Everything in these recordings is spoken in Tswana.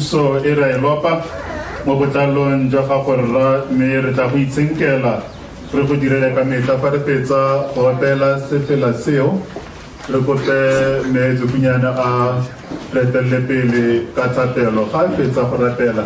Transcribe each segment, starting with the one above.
Thuso e ra e lopa mo botlalong jwa gago rra, mme re tla go itshenkela re go direle ka metlha. Fa re fetsa go opela sefela seo, re kope mme Tsokunyana a re etelele pele ka thapelo ga a fetsa go rapela.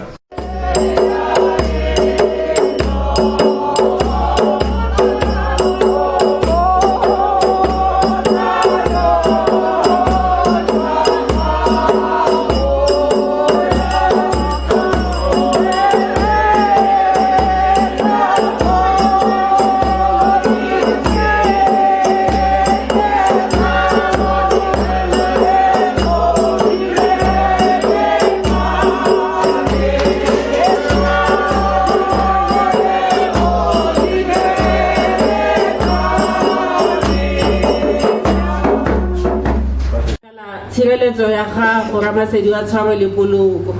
Tshireletso ya gago, Ramasedi wa tshwaro le poloko.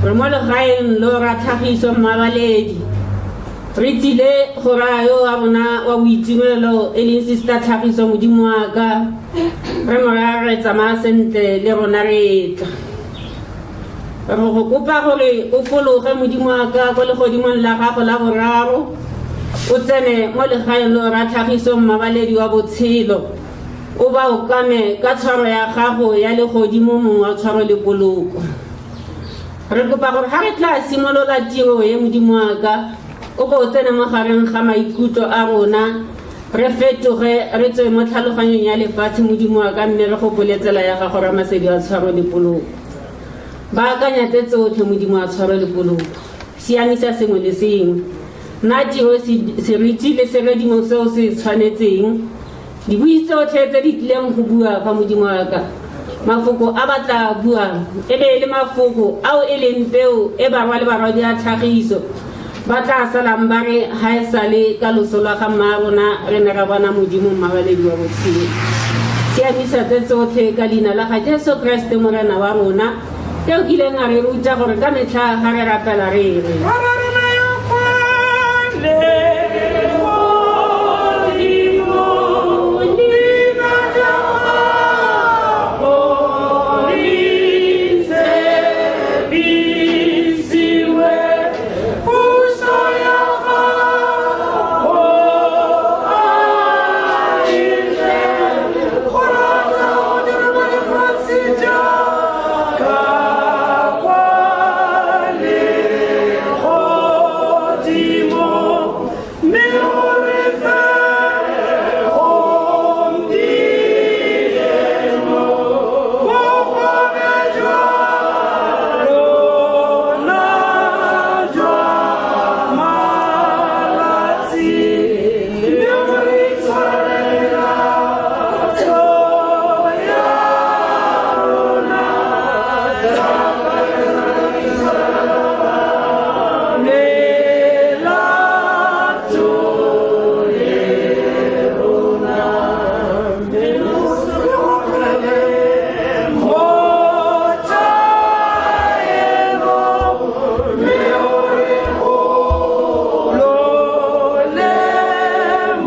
Re mo legaeng lo ra tlhagiso mmabaledi. Re tsile go raya yo wa rona wa boitumelo e leng Sister Tlhagiso, Modimo wa ka. Re mo raya re tsamaya sentle le rona re tla. Re go kopa gore o fologe, Modimo wa ka, ko legodimong la gago la boraro, o tsene mo legaeng lo ra tlhagiso mmabaledi wa botshelo, o ba okame ka tshwaro ya gago ya legodimo, mongwe wa tshwaro le poloko. Re kopa gore ga re tla simolola tiro e, Modimo wa ka, o ko o tsene mo gareng ga maikutlo a rona, re fetoge re tswe mo tlhaloganyong ya lefatshe, Modimo wa ka, mme re gopole tsela ya gago, Ramasedi wa tshwaro le poloko. Baakanya tse tsotlhe, Modimo wa tshwaro le poloko, siamisa sengwe le sengwe, nna tiro seriti le seredimo seo se tshwanetseng dibui tsotlhe tse di tlileng go bua fa, Modimo wa ka. Mafoko a ba tla buang e be e le mafoko ao e leng peo e barwa le barwadi a tlhagiso ba tla salang ba re ga e sale ka loso lwa ga mma rona re ne ra bona Modimo mmabaledi wa botshelo. Siamisa tse tsotlhe ka leina la ga Jesu Keresete Morena wa rona, eo kileng a re ruta gore ka metlha ga re rapela re re: Rara rona yo kwa legodimong, leina la gago le itshepisiwe, puso ya gago a e tle, go rata go dirwe mo lefatsheng jaaka kwa legodimong. Mme o re fe gompieno bogobe jwa rona jwa malatsi, mme o re itshwarele melato ya rona jaaka re melato le rona, mme o se re gogele mo thaelong, mme o re golole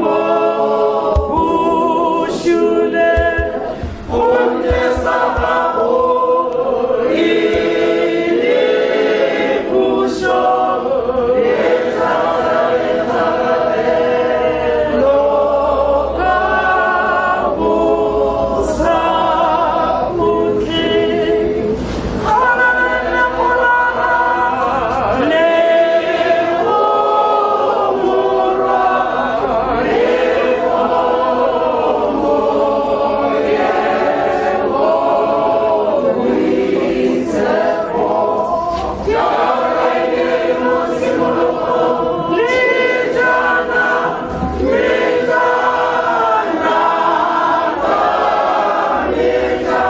mo bosuleng, gonne sa gago e le puso le thata le kgalalelo ka bosakhutleng. Kgalalelo go Rara le go Morwa le go Moya o Boitshepo, jaaka e ne e le mo tshimologong, le jaana, le jaana ka metlha,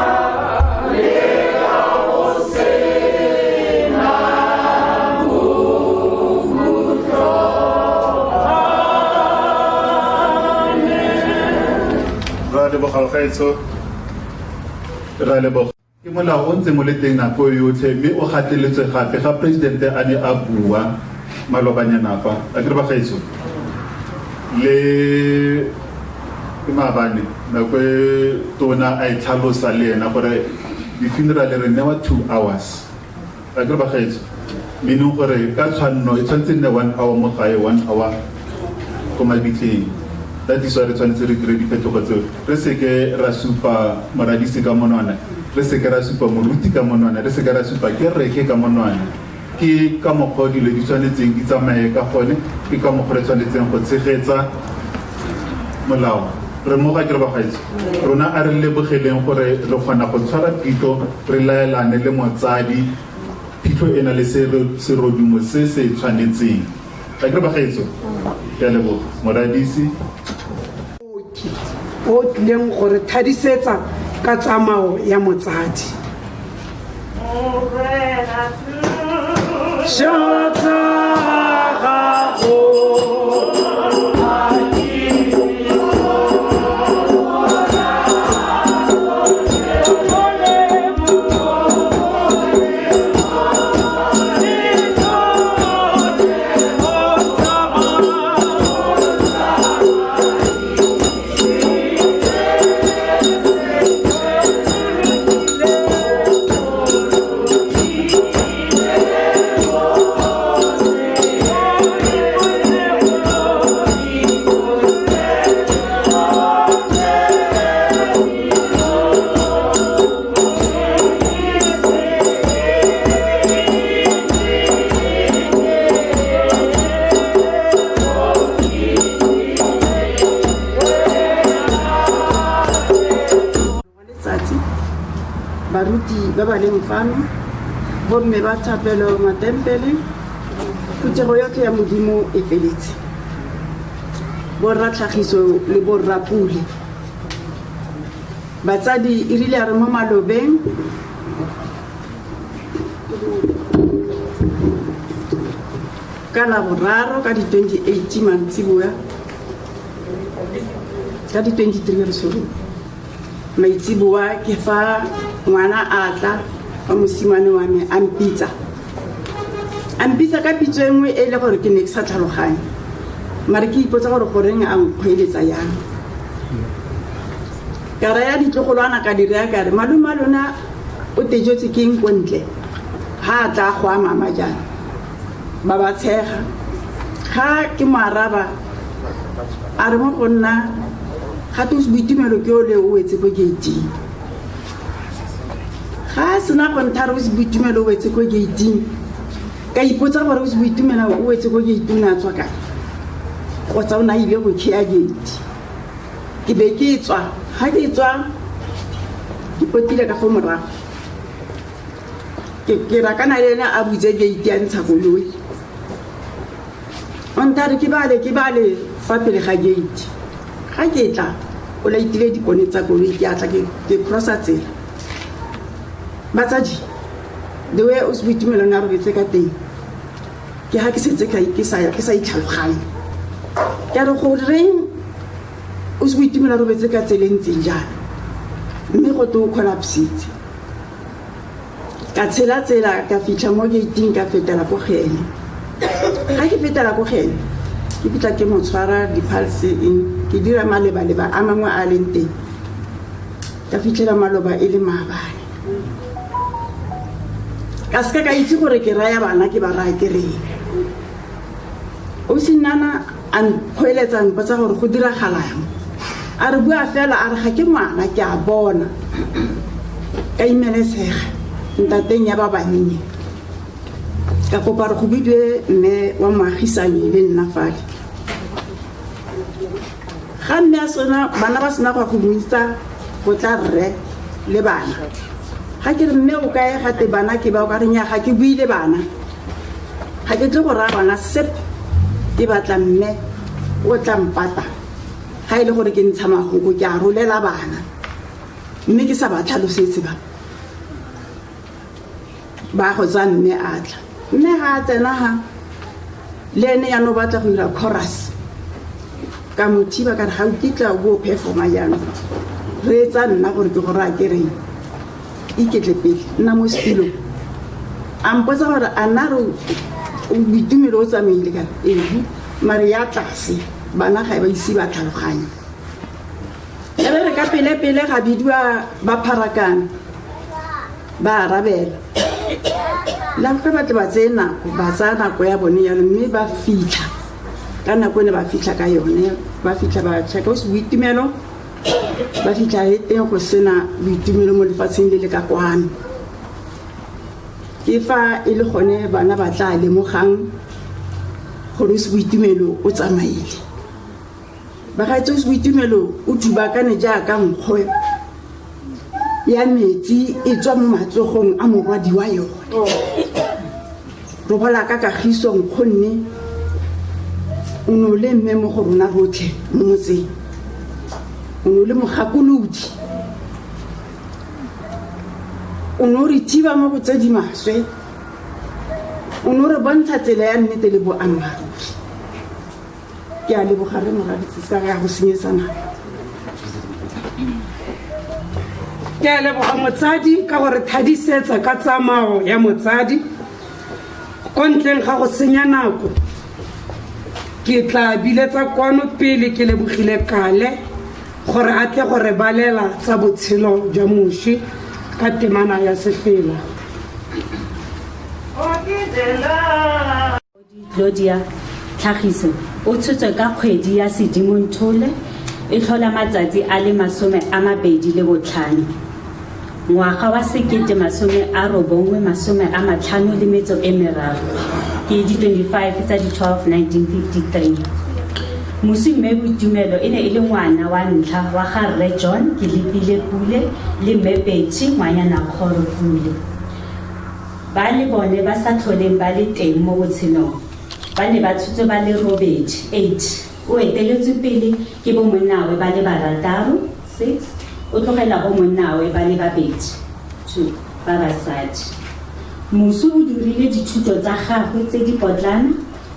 le ka go sena bokhutlo. Amen. Ra leboga gaetsho, ra leboga. Ke molao o ntseng o le teng nako yotlhe, mme o gateletswe gape ga presidente a ne a bua malobanyana fa a kere bagaetsho le ke maabane nako e tona a e tlhalosa le ena gore di-funeral re newa 2 hours. A kere bagaetsho, meaning gore ka tshwanno e tshwanetse nne 1 hour mo gae, 1 hour ko mabitleng. That is why re tshwanetse re dire diphetogo tseo. Re seke ra supa moradisi ka monwana, re seke ra supa moruti ka monwana, re seke ra supa kereke ka monwana. Ke ka mokgwa o dilo di tshwanetseng di tsamaye ka gone, ke ka mokgwa re tshwanetseng go tshegetsa molao. Re mo ga ke re bagaetso rona a re lebogeleng gore re kgona go tshwara phitlho, re laelane le motsadi. Phitlho e na le serodumo se se tshwanetseng. Ga ke re bagaetso? Ke a leboga, moradisi. O tlileng gore thadisetsa ka tsamao ya motsadi. Tsa gago. Letsatsi, baruti ba ba leng fano, bomme ba thapelo, matempele, phuthego yotlhe ya Modimo e feletse, borra tlhagiso le borra pule, batsadi, e rile a re mo malobeng ka la boraro ka di-28 mantsiboa, ka di-23 re sorry, maitsiboa, ke fa ngwana a tla wa mosimane wa me, a mpitsa, a mpitsa ka pitso e nngwe e le gore ke ne ke sa tlhaloganye, mare ke ipotsa gore goreng a nkgweeletsa yang. Ka raya ditlogolwana, ka direya ka re, "Malome a lona o tejetse ke eng ko ntle ga a tla go a mama jang?" Ba ba tshega. Ga ke mo araba, a re mo go nna, "Ga te Boitumelo ke ole o wetse ko gating." Ga a sena go nthare o se Boitumelo o wetse ko gating, ka ipotsa gore o se Boitumelo o wetse ko gating a tswa kae, kgotsa o ne a ile go key-a gate. Ke be ke tswa, ga ke tswa ke potile ka fo morago, ke rakana le ene a butse gate, a ntsha koloi. O nthare ke bale, ke bale fa pele ga gate. Ga ke tla, o laitile dipone tsa koloi. Ke atla ke crossa tsela. Batsadi, the way o se Boitumelo ne a robetse ka teng, ke ga ke setse ke sa itlhaloganye. Ke a re, goreng o se Boitumelo a robetse ka tsela e ntseng jalo? Mme go te o collapsitse. Ka tshela tsela, ka fitlha mo gating, ka fetela ko go ene. Ga ke fetela ko go ene, ke fitlha ke mo tshwara di-pulse eng, ke dira malebaleba a mangwe a leng teng, ka fitlhela maloba e le maabane. Ka seka ka itse gore ke raya bana ke ba raya ke reng. O senana a nkgoeletsa, mpotsa gore go diragalang. A re bua fela, a re ga ke ngwana, ke a bona. Ka imelesega ntateng ya ba bannye, ka kopa re go bidiwe mme wa moagisanyi le nna fale. Ga mme a sena, bana ba sena go ya go mmitsa, go tla rre le bana. Ga ke re, "Mme o kae?" Ga te, "Bana ke ba o." Ka re, "Nya, ga ke buile bana, ga ke tle go raya bana sepe. Ke batla mme o tla mpata. Ga e le gore ke ntsha magoko, ke a rolela bana, mme ke sa ba tlhalosetse." Ba go tsa mme a tla. Mme ga a tsena, ga le ene yaanong o batla go dira chorus, ka mo thiba, ka re, "Ga o kitla o bo performa jaanong. Reetsa nna gore ke go raya ke reng. Iketle pele, nna mo setulong." A mpotsa gore a nna re o Boitumelo o tsamaile. Ka ee, mare ya tlase bana ga ba ise ba tlhaloganye. E re re ka pele-pele ga bidiwa ba pharakano, ba arabela. La ge ba tle ba tseye nako ba tsaya nako ya bone yalo mme ba fitlha ka nako e ne ba fitlha ka yone ba fitlha ba checka o se boitumelo ba fitlha e teng go sena boitumelo mo lefatsheng le le ka kwano ke fa e le gone bana ba tla lemogang gore o se boitumelo o tsamaile bagaetse o se boitumelo o thubakane jaaka nkgo ya metsi e tswa mo matsogong a morwadi wa yone robola ka kagiso nkgonne o ne o le mme mo go rona rotlhe mo motseng o ne o le mogakolodi o ne o re thiba mo go tse di maswe o ne o re bontsha tsela ya nnete le boammaaruri ke a leboga re moraditse se ka ya go senyetsa nako ke a leboga motsadi ka gore thadisetsa ka tsamao ya motsadi ko ntleng ga go senya nako ke tla biletsa kwano pele ke lebogile kale gore a tle go re balela tsa botshelo jwa moswi ka temana ya sefela Claudia Tlhagiso o tshotswe ka kgwedi ya Sedimonthole e tlhola matsatsi a le 25 ngwaga wa 1953 ke di 25 tsa di 12 1953 moswi mme Boitumelo e ne e le ngwana wa ntlha wa ga rre John Kelepile Pule le mme Betty ngwanyana Kgoro Pule ba le bone ba sa tlholeng ba le teng mo botshelong ba ne ba tshotswe ba le robedi 8 o eteletswe pele ke bo monnawe ba le barataro 6 o tlogela bo monnawe ba le babedi 2 ba basadi moswi o dirile dithuto tsa gagwe tse di potlana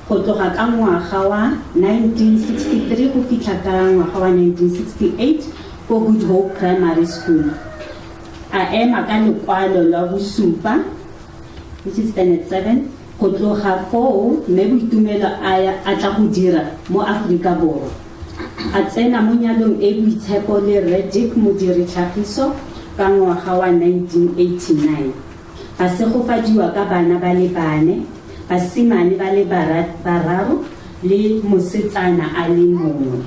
go tloga ka ngwaga wa 1963 go fitlha ka ngwaga wa 1968 ko Good Hope Primary School a ema ka lekwalo lwa bosupa which is standard 7 go tloga foo mme Boitumelo a ya a tla go dira mo Aforika Borwa a tsena mo nyalong e boitshepo le rre Dick Modiri Tlhagiso ka ngwaga wa 1989 ba segofadiwa ka bana ba le bane basimane ba le bararo le mosetsana a le mongwe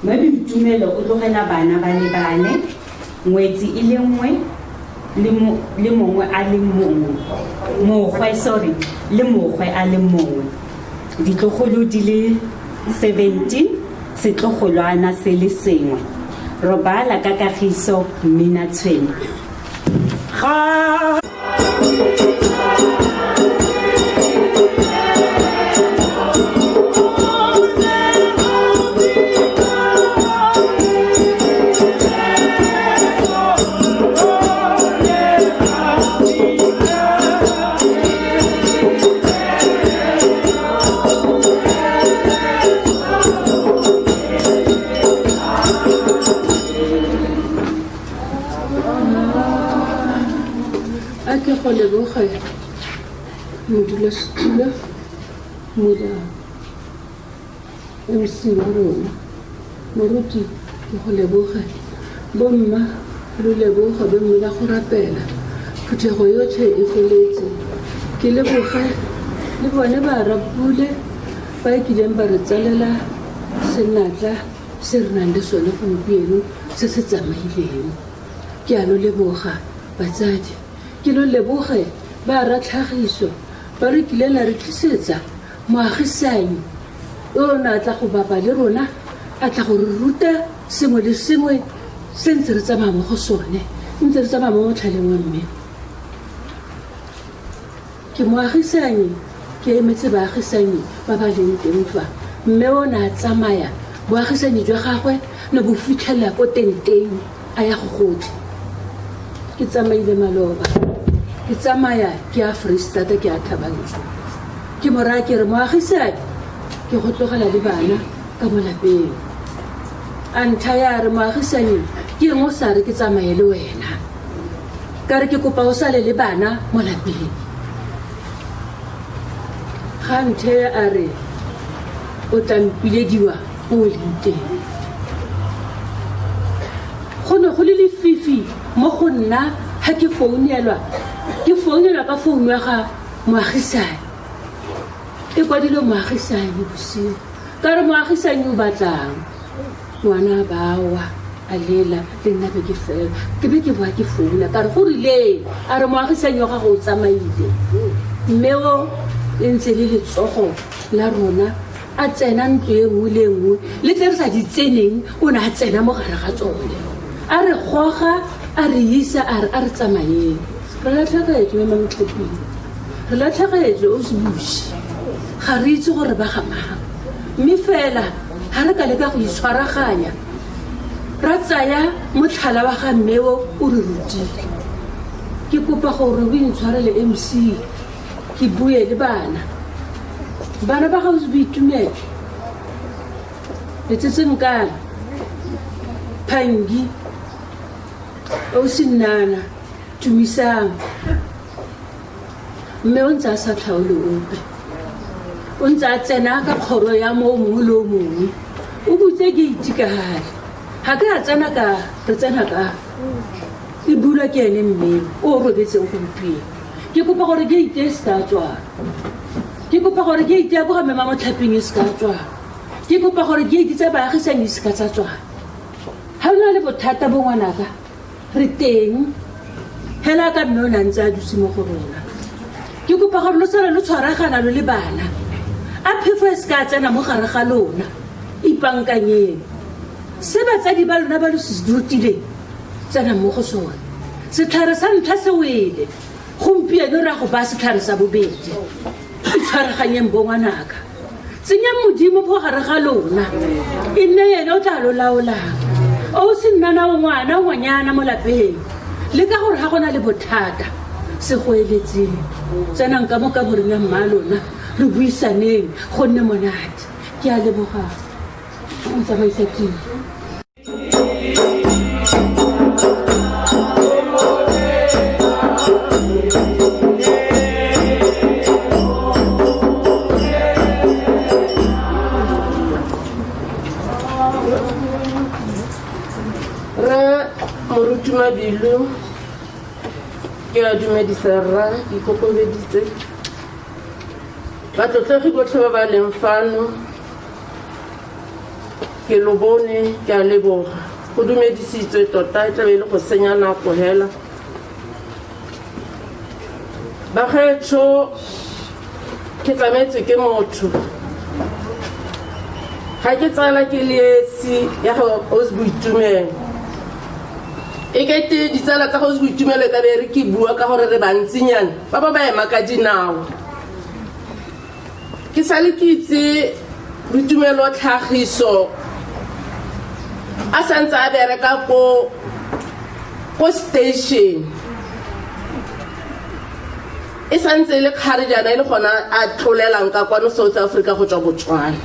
mme Boitumelo o tlogela bana ba le bane ngwetsi e le nngwe le mongwe a le mongwe mogwe sorry le mogwe a le mongwe ditlogolo di le 17 setlogolwana se le sengwe robala ka kagiso mmina tshwene ga a ke go leboge modulasetulo mola mc wa rona moruti ke go leboge bomma lo leboge bomme ba go rapela phuthego yotlhe e feletse ke leboge le bone ba rapule ba e kileng ba re tsalela senatla se re nang le sone gompieno se se tsamaileng ke a lo leboga batsadi ke lo leboge ba ratlhagiso ba re kile la re tlisetsa moagisanyi o ne a tla go bapa le rona a tla go re ruta sengwe le sengwe se ntse re tsamaya mo go sone ntse re tsamaya mo motlhaleng wa mme ke moagisanyi ke emetse baagisanyi ba ba leng teng fa mme o ne a tsamaya boagisanyi jwa gagwe ne bo fitlhelela ko tenteng a ya go gotlhe ke tsamaile maloba ke tsamaya ke ya Freestata ke ya Thabantsho ke mo raya ke re moagisane ke go tlogela le bana ka mo lapeng a ntlha ya re moagisane ke eng o sa re ke tsamaye le wena ka re ke kopa o sale le bana mo lapeng ga nthe a re o tla mpilediwa ko o leng teng go ne go le lefifi mo go nna ga ke founelwa ke founelwa ka founu ya ga Moagisane e kwadile moagisane bosigo. Ka re moagisane o batlang? Ngwana bawa a lela le nna be ke fela ke be ke boa ke founa ka re go rileng, a re moagisane wa gago o tsamaile. Mme o e ntse le letsogo la rona a tsena ntlo e nngwe le nngwe le tse re sa di tseneng, o ne a tsena mo gare ga tsone, a re goga a re isa, a re a re tsamayeng. Re latlhegetswe mo Mamotlhaping, re latlhegetswe o se busi, ga re itse gore ba ga mang, mme fela ga re ka leka go itshwaraganya ra tsaya motlhala wa ga mmeo o re rutile. Ke kopa gore o intshwarele MC, ke bue le bana. Bana ba ga Boitumelo, Letsetse-Nkala, Phangi, Ausi Nnana, Tumisang. Mme o ntse a sa tlhaole ope, o ntse a tsena ka kgoro ya mo mongwe le o mongwe. O butse gate ka gale, ga ke a tsena ka re tsena ka e bulwa ke ene mme o robetseng gompieno. Ke kopa gore gate e se ka tswalwa, ke kopa gore gate ya ko ga mme Mamotlhaping e se ka tswalwa, ke kopa gore gate tsa baagisane e se ka tsa tswalwa. Ga o na le bothata bo ngwanaka, re teng hela ka mme o ne a ntse a dutse mo go rona. Ke kopa gore lo sale lo tshwaragana lo le bana, a phefo e se ka tsena mo gare ga lona. Ipankanyeng se batsadi ba lona ba lo se rutileng, tsenang mo go sone. Setlhare sa ntlha se wele, gompieno re a go baya setlhare sa bobedi. Itshwaraganyeng bo ngwanaka, tsenyang Modimo mo gare ga lona, e nne ene o tla lo laolang. O se nnana o ngwana o ngwanyana mo lapeng, le ka gore ga go na le bothata se go eletseng, tsenang ka mo kamoreng ya mma lona, re buisaneng go nne monate. Ke a leboga, o tsamaisa tiro. Re Moruti Mabilu, ke a dumedisa rra, ke ikokobeditse. Batlotlegi botlhe ba ba leng fano, ke lo bone, ke a leboga. Go dumedisitswe tota, e tlabe e le go senya nako hela. Bagaetsho, ke tsametse ke motho, ga ke tsala ke le esi ya go Ausi Boitumelo. E kete ditsala tsa go Ausi Boitumelo e ka be re ke bua ka gore re bantsinyana ba ba ba ema ka dinao. Ke sale ke itse Boitumelo Tlhagiso a santse a bereka ko station, e santse e le kgare jaana, e le gona a tlolelang ka kwano South Africa go tswa Botswana.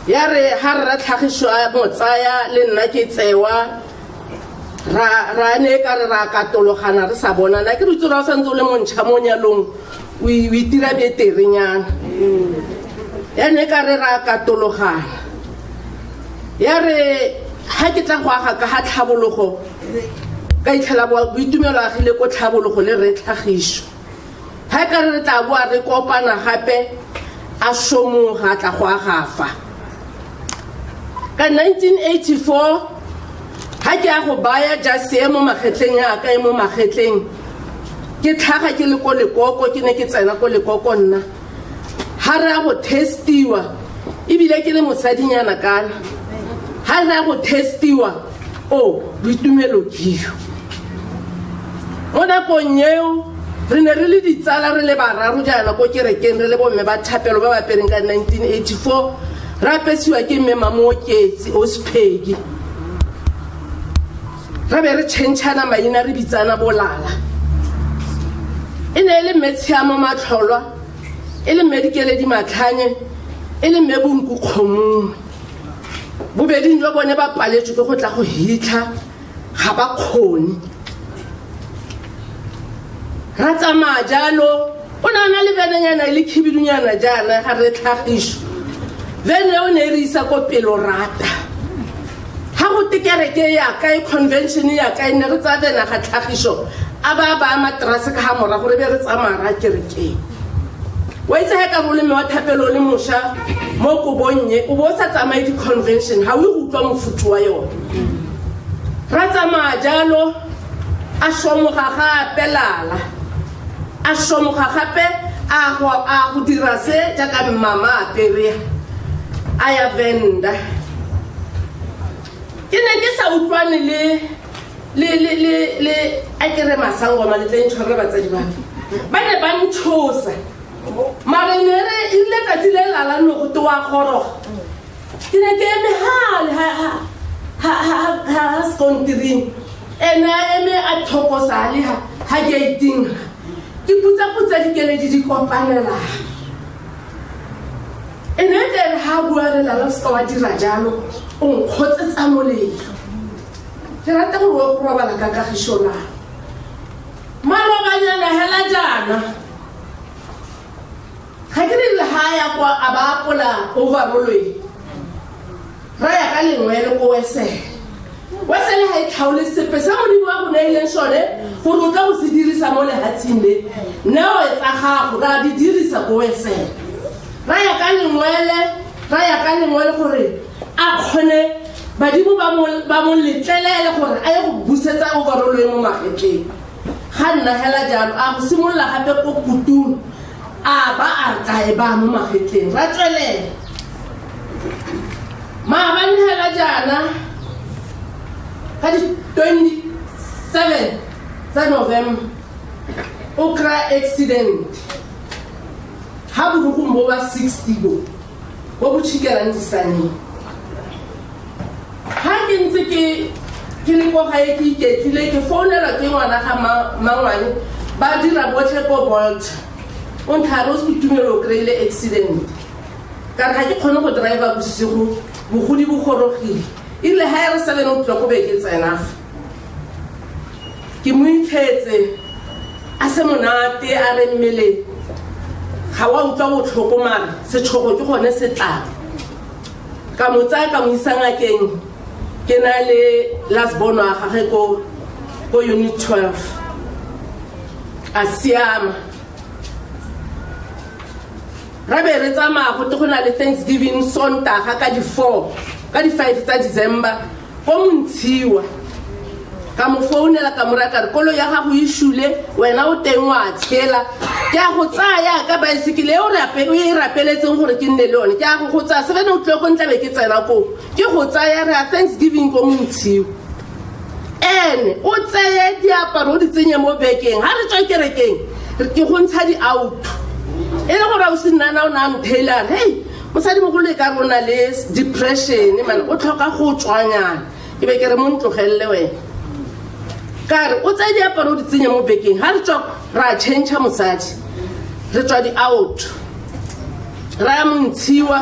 Ya re ha rra Tlhagiso a mo tsaya, le nna ke tsewa, ra ne ka re ra katologana re sa bonana. Ke re itse gore o santse o le montšha mo nyalong, o itira beterenyana. Ya ne ka re ra katologana. Ya re ha ke tla go aga ka ga tlhabologo, ka itlhela Boitumelo agile ko tlhabologo le re Tlhagiso. Ha ka re re tla boa re kopana gape, a somoga a tla go aga fa. Ka 1984 ha ke a go baya jase e mo magetleng a ka e mo magetleng, ke tlhaga ke le ko lekoko, ke ne ke tsena ko lekoko nna. Ha re a go testiwa, ebile ke le mosadinyana kana, ha re a go testiwa, o Boitumelo kio. Mo nakong eo re ne re le ditsala re le bararo jaana ko kerekeng, re le bomme ba thapelo ba ba apereng ka 1984, re apesiwa ke mme Mamooketsi Osphegi. Re be re tšhentšhana maina, re bitsana bolala. E ne e le mme Tshiamo Matlholwa, e le mme Dikeledi Matlhanye, e le mme Bonku Kgomongwe. Bobeding jwa bone ba paletswe ke go tla go hitlha, ga ba kgone. Ra tsamaya jalo, o ne a na le venenyana e le khibidunyana jaana ga re Tlhagiso. Vene o ne e re isa ko pelo rata. Ha go te kereke ya kae, convention ya kae, ne re tsaya vena ga Tlhagiso. A ba baya materase ka ga morago re be re tsamaya ra kerekeng. Wa itse ge ka re o le mme wa thapelo o le mošwa mo kobonnye o bo o sa tsamaye di-convention ga o e go utlwa mofuthu wa yone. Ra tsamaya jalo a šomoga gape lala a šomoga gape a go a go dira se jaaka mmama a aperea a ya Venda. Ke ne ke sa utlwane le le le le le a ke re masangoma le tle ntshwarele batsadi ba me. Ba ne ba ntshosa. Mare ne re e rile tsatsi le lala no go te wa goroga. Ke ne ke eme hale ha ha ha ha ha ha sekontiring. Ene a eme a thokosa le ha ha gating. Ke putsa-putsa dikeledi di kopanela. E ne e tle re ha a bua re lala o seka wa dira jalo o nkgotsetsa molelo. Ke rata gore o go robala ka kagiso na. Malobanyana hela jaana ga ke re le ha ya kwa a ba apola overall e. Ra ya ka lengwele ko Wesele. Wesele ga e tlhaole sepe se Modimo a go neileng sone gore o tla go se dirisa mo lehatsheng le. Neo tsa gago ra di dirisa ko Wesele. Ra ya ka lengwele, ra ya ka lengwele gore a kgone badimo ba mo ba mo letlelele gore a ye go busetsa overall e mo magetleng. Ga nna hela jalo a go simolola gape ko kutung a ba a tla e ba mo magetleng ra tswelela. Maabane hela jaana ka di 27 tsa November o kry accident ha borukgong bo ba 60 bo bo bo tšhikelang disaneng. Ha ke ntse ke ke le ko gae ke iketlile ke founelwa ke ngwana ga mangwane ba dira botlhe ko Bolt. O ntlha re o se boitumelo o kry-ile accident. Ka re ga ke kgone go driver bosigo bogodi bo gorogile. Erile ha e re 7 o'clock be ke tsena fa. Ke mo itlhetse a se monate a re mmele ga wa utlwa botlhoko mare setshogo ke gone se tlang. Ka mo tsaya ka mo isa ngakeng ke na le last born wa gage ko ko unit 12. A siama. Ra be re tsamaya go te go na le Thanksgiving Sontaga ka di 4 ka di 5 tsa December ko Montshiwa. Ka mo founela ka mo raya ka re koloi ya gago e šule wena o teng wa tshela. Ke a go tsaya ka baesekele e o o e rapeletseng gore ke nne le yone. Ke a go go tsaya 7 o'clock ntla be ke tsena koo. Ke go tsaya re ya Thanksgiving ko Montshiwa. Ene o tseye diaparo o di tsenye mo bekeng. Ha re tswa kerekeng ke go ntsha di-out. E le gore ausi Nnana o ne a ntheile a re hei mosadimogolo e ka re o na le depression man o tlhoka go tswanyana. Ke be ke re mo ntlogelele wena. Ka re o tseye diaparo o di tsenye mo bekeng. Ha re tswa ra change mosadi. Re tswa di-out. Ra ya Montshiwa.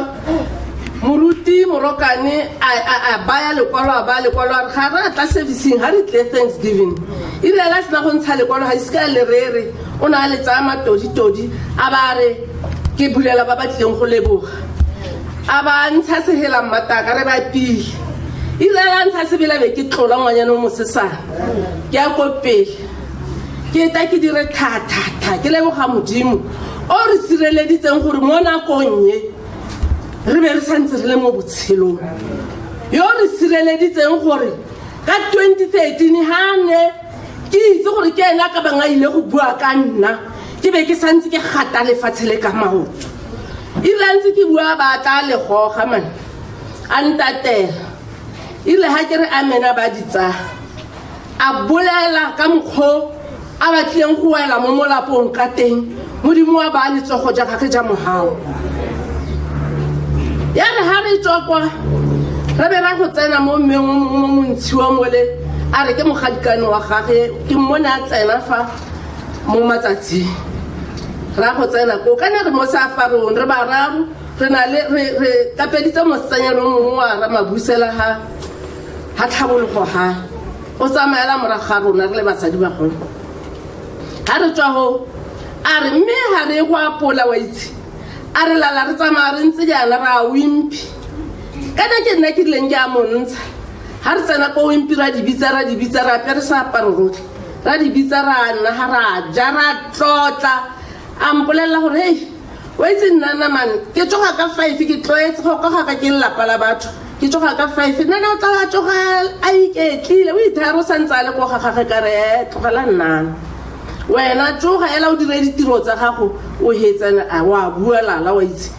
Moruti Morokane a baya lekwalo a baya lekwalo a re ga re a tla servicing ha re tle Thanksgiving. E rile la sena go ntsha lekwalo ga ise ka le rere o ne a le tsaya matoditodi a ba re ke bulela ba ba tlileng go leboga. A ba ntsha sehela mmataka re ba pile. E rile la ntsha sebele be ke tlola ngwanyana o mosesane. Ke ya ko pele. Ke ta ke dire tha tha tha ke leboga Modimo o re sireleditseng gore mo nakong e re be re santse re le mo botshelong. Yo re sireleditseng gore ka 2013 ha ne ke itse gore ke ena ka bang a ile go bua ka nna ke be ke santse ke gata lefatshe le ka maoto. E rile a ntse ke bua ba tla le goga man a ntatela. E rile ha ke re amena ba di tsaya a bolela ka mokgwa a batlileng go wela mo molapong ka teng. Modimo wa ba letsogo ja gagwe ja mogau. Ya re ha re tswa kwa re be ra go tsena mo mmeng o mongwe mo Montshiwa mole a re ke mogadikane wa gagwe ke mmone a tsena fa mo matsatsing. Ra go tsena ko kana re mo seaparong re bararo re na le re kapeditse mosetsanyana o mongwe wa ra mabusela ha ha tlhabologo ha o tsamaela morago ga rona re le basadi bagolo. Ha re tswa ho a re mme ha re go apola wa itse a re lala re tsamaya re ntse jaana ra Wimpy. Kana ke nna ke rileng ke a montsha. Ha re tsena ko Wimpy ra di bitsa ra di bitsa ra apere seaparo rotlhe. Ra di bitsa ra nna ga ra ja ra tlotla. A mpolelela gore hei, wa itse nnana man, ke tsoga ka 5, ke tlwaetse go ka ga ke lelapa la batho. Ke tsoga ka 5, nnana o tla tsoga a iketlile, o ithaya o santse a le ko ga gagwe, ka re tlogela nnana. Wena tsoga ela o dire ditiro tsa gago, o hetsana a wa bua lala wa itse.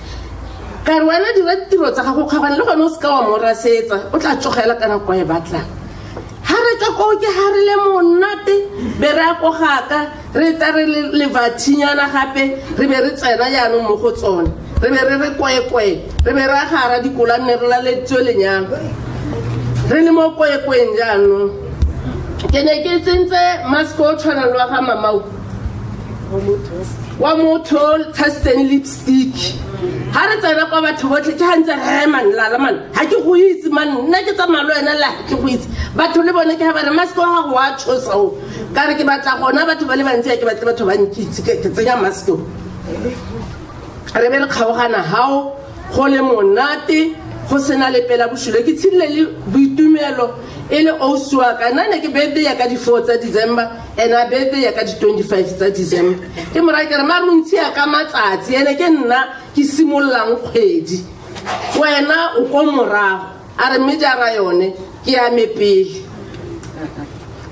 Ka re wena dira ditiro tsa gago kgagwane le gone o seka wa mo rasetsa, o tla tsogela ka nako e batlang. Ha re tswa koo ke ha re le monate, be re ya ko gaka, re tla re le levathinyana gape, re be re tsena jaanong mo go tsone. Re be re re kwekwe, re be re ya gara dikola nne re laleditswe lenyalo. Re le mo kwekweng jaanong. Ke ne ke tsentse mask o tshwanang le wa ga Mamau. Wa motho o tshasitseng lipstick. Ha re tsena kwa batho botlhe ke ha ntse re man lala man, ha ke go itse man, nna ke tsamaya le wena la ke go itse. Batho le bone ke ha ba re mask wa gago wa tshosa o. Ka re ke batla gona batho ba le bantsi, ha ke batle batho ba nkitse, ke tsenya mask o. Re be re kgaogana hao go le monate, go sena lepe la bosula. Ke tshedile le Boitumelo e le ausi wa ka. Nna ne ke birthday ya ka di 4 tsa December, ena birthday ya ka di 25 tsa December. Ke mo raya ke re mare o ntshiya ka matsatsi, ene ke nna ke simololang kgwedi, wena o ko morago. A re mme jara yone ke ya me pele.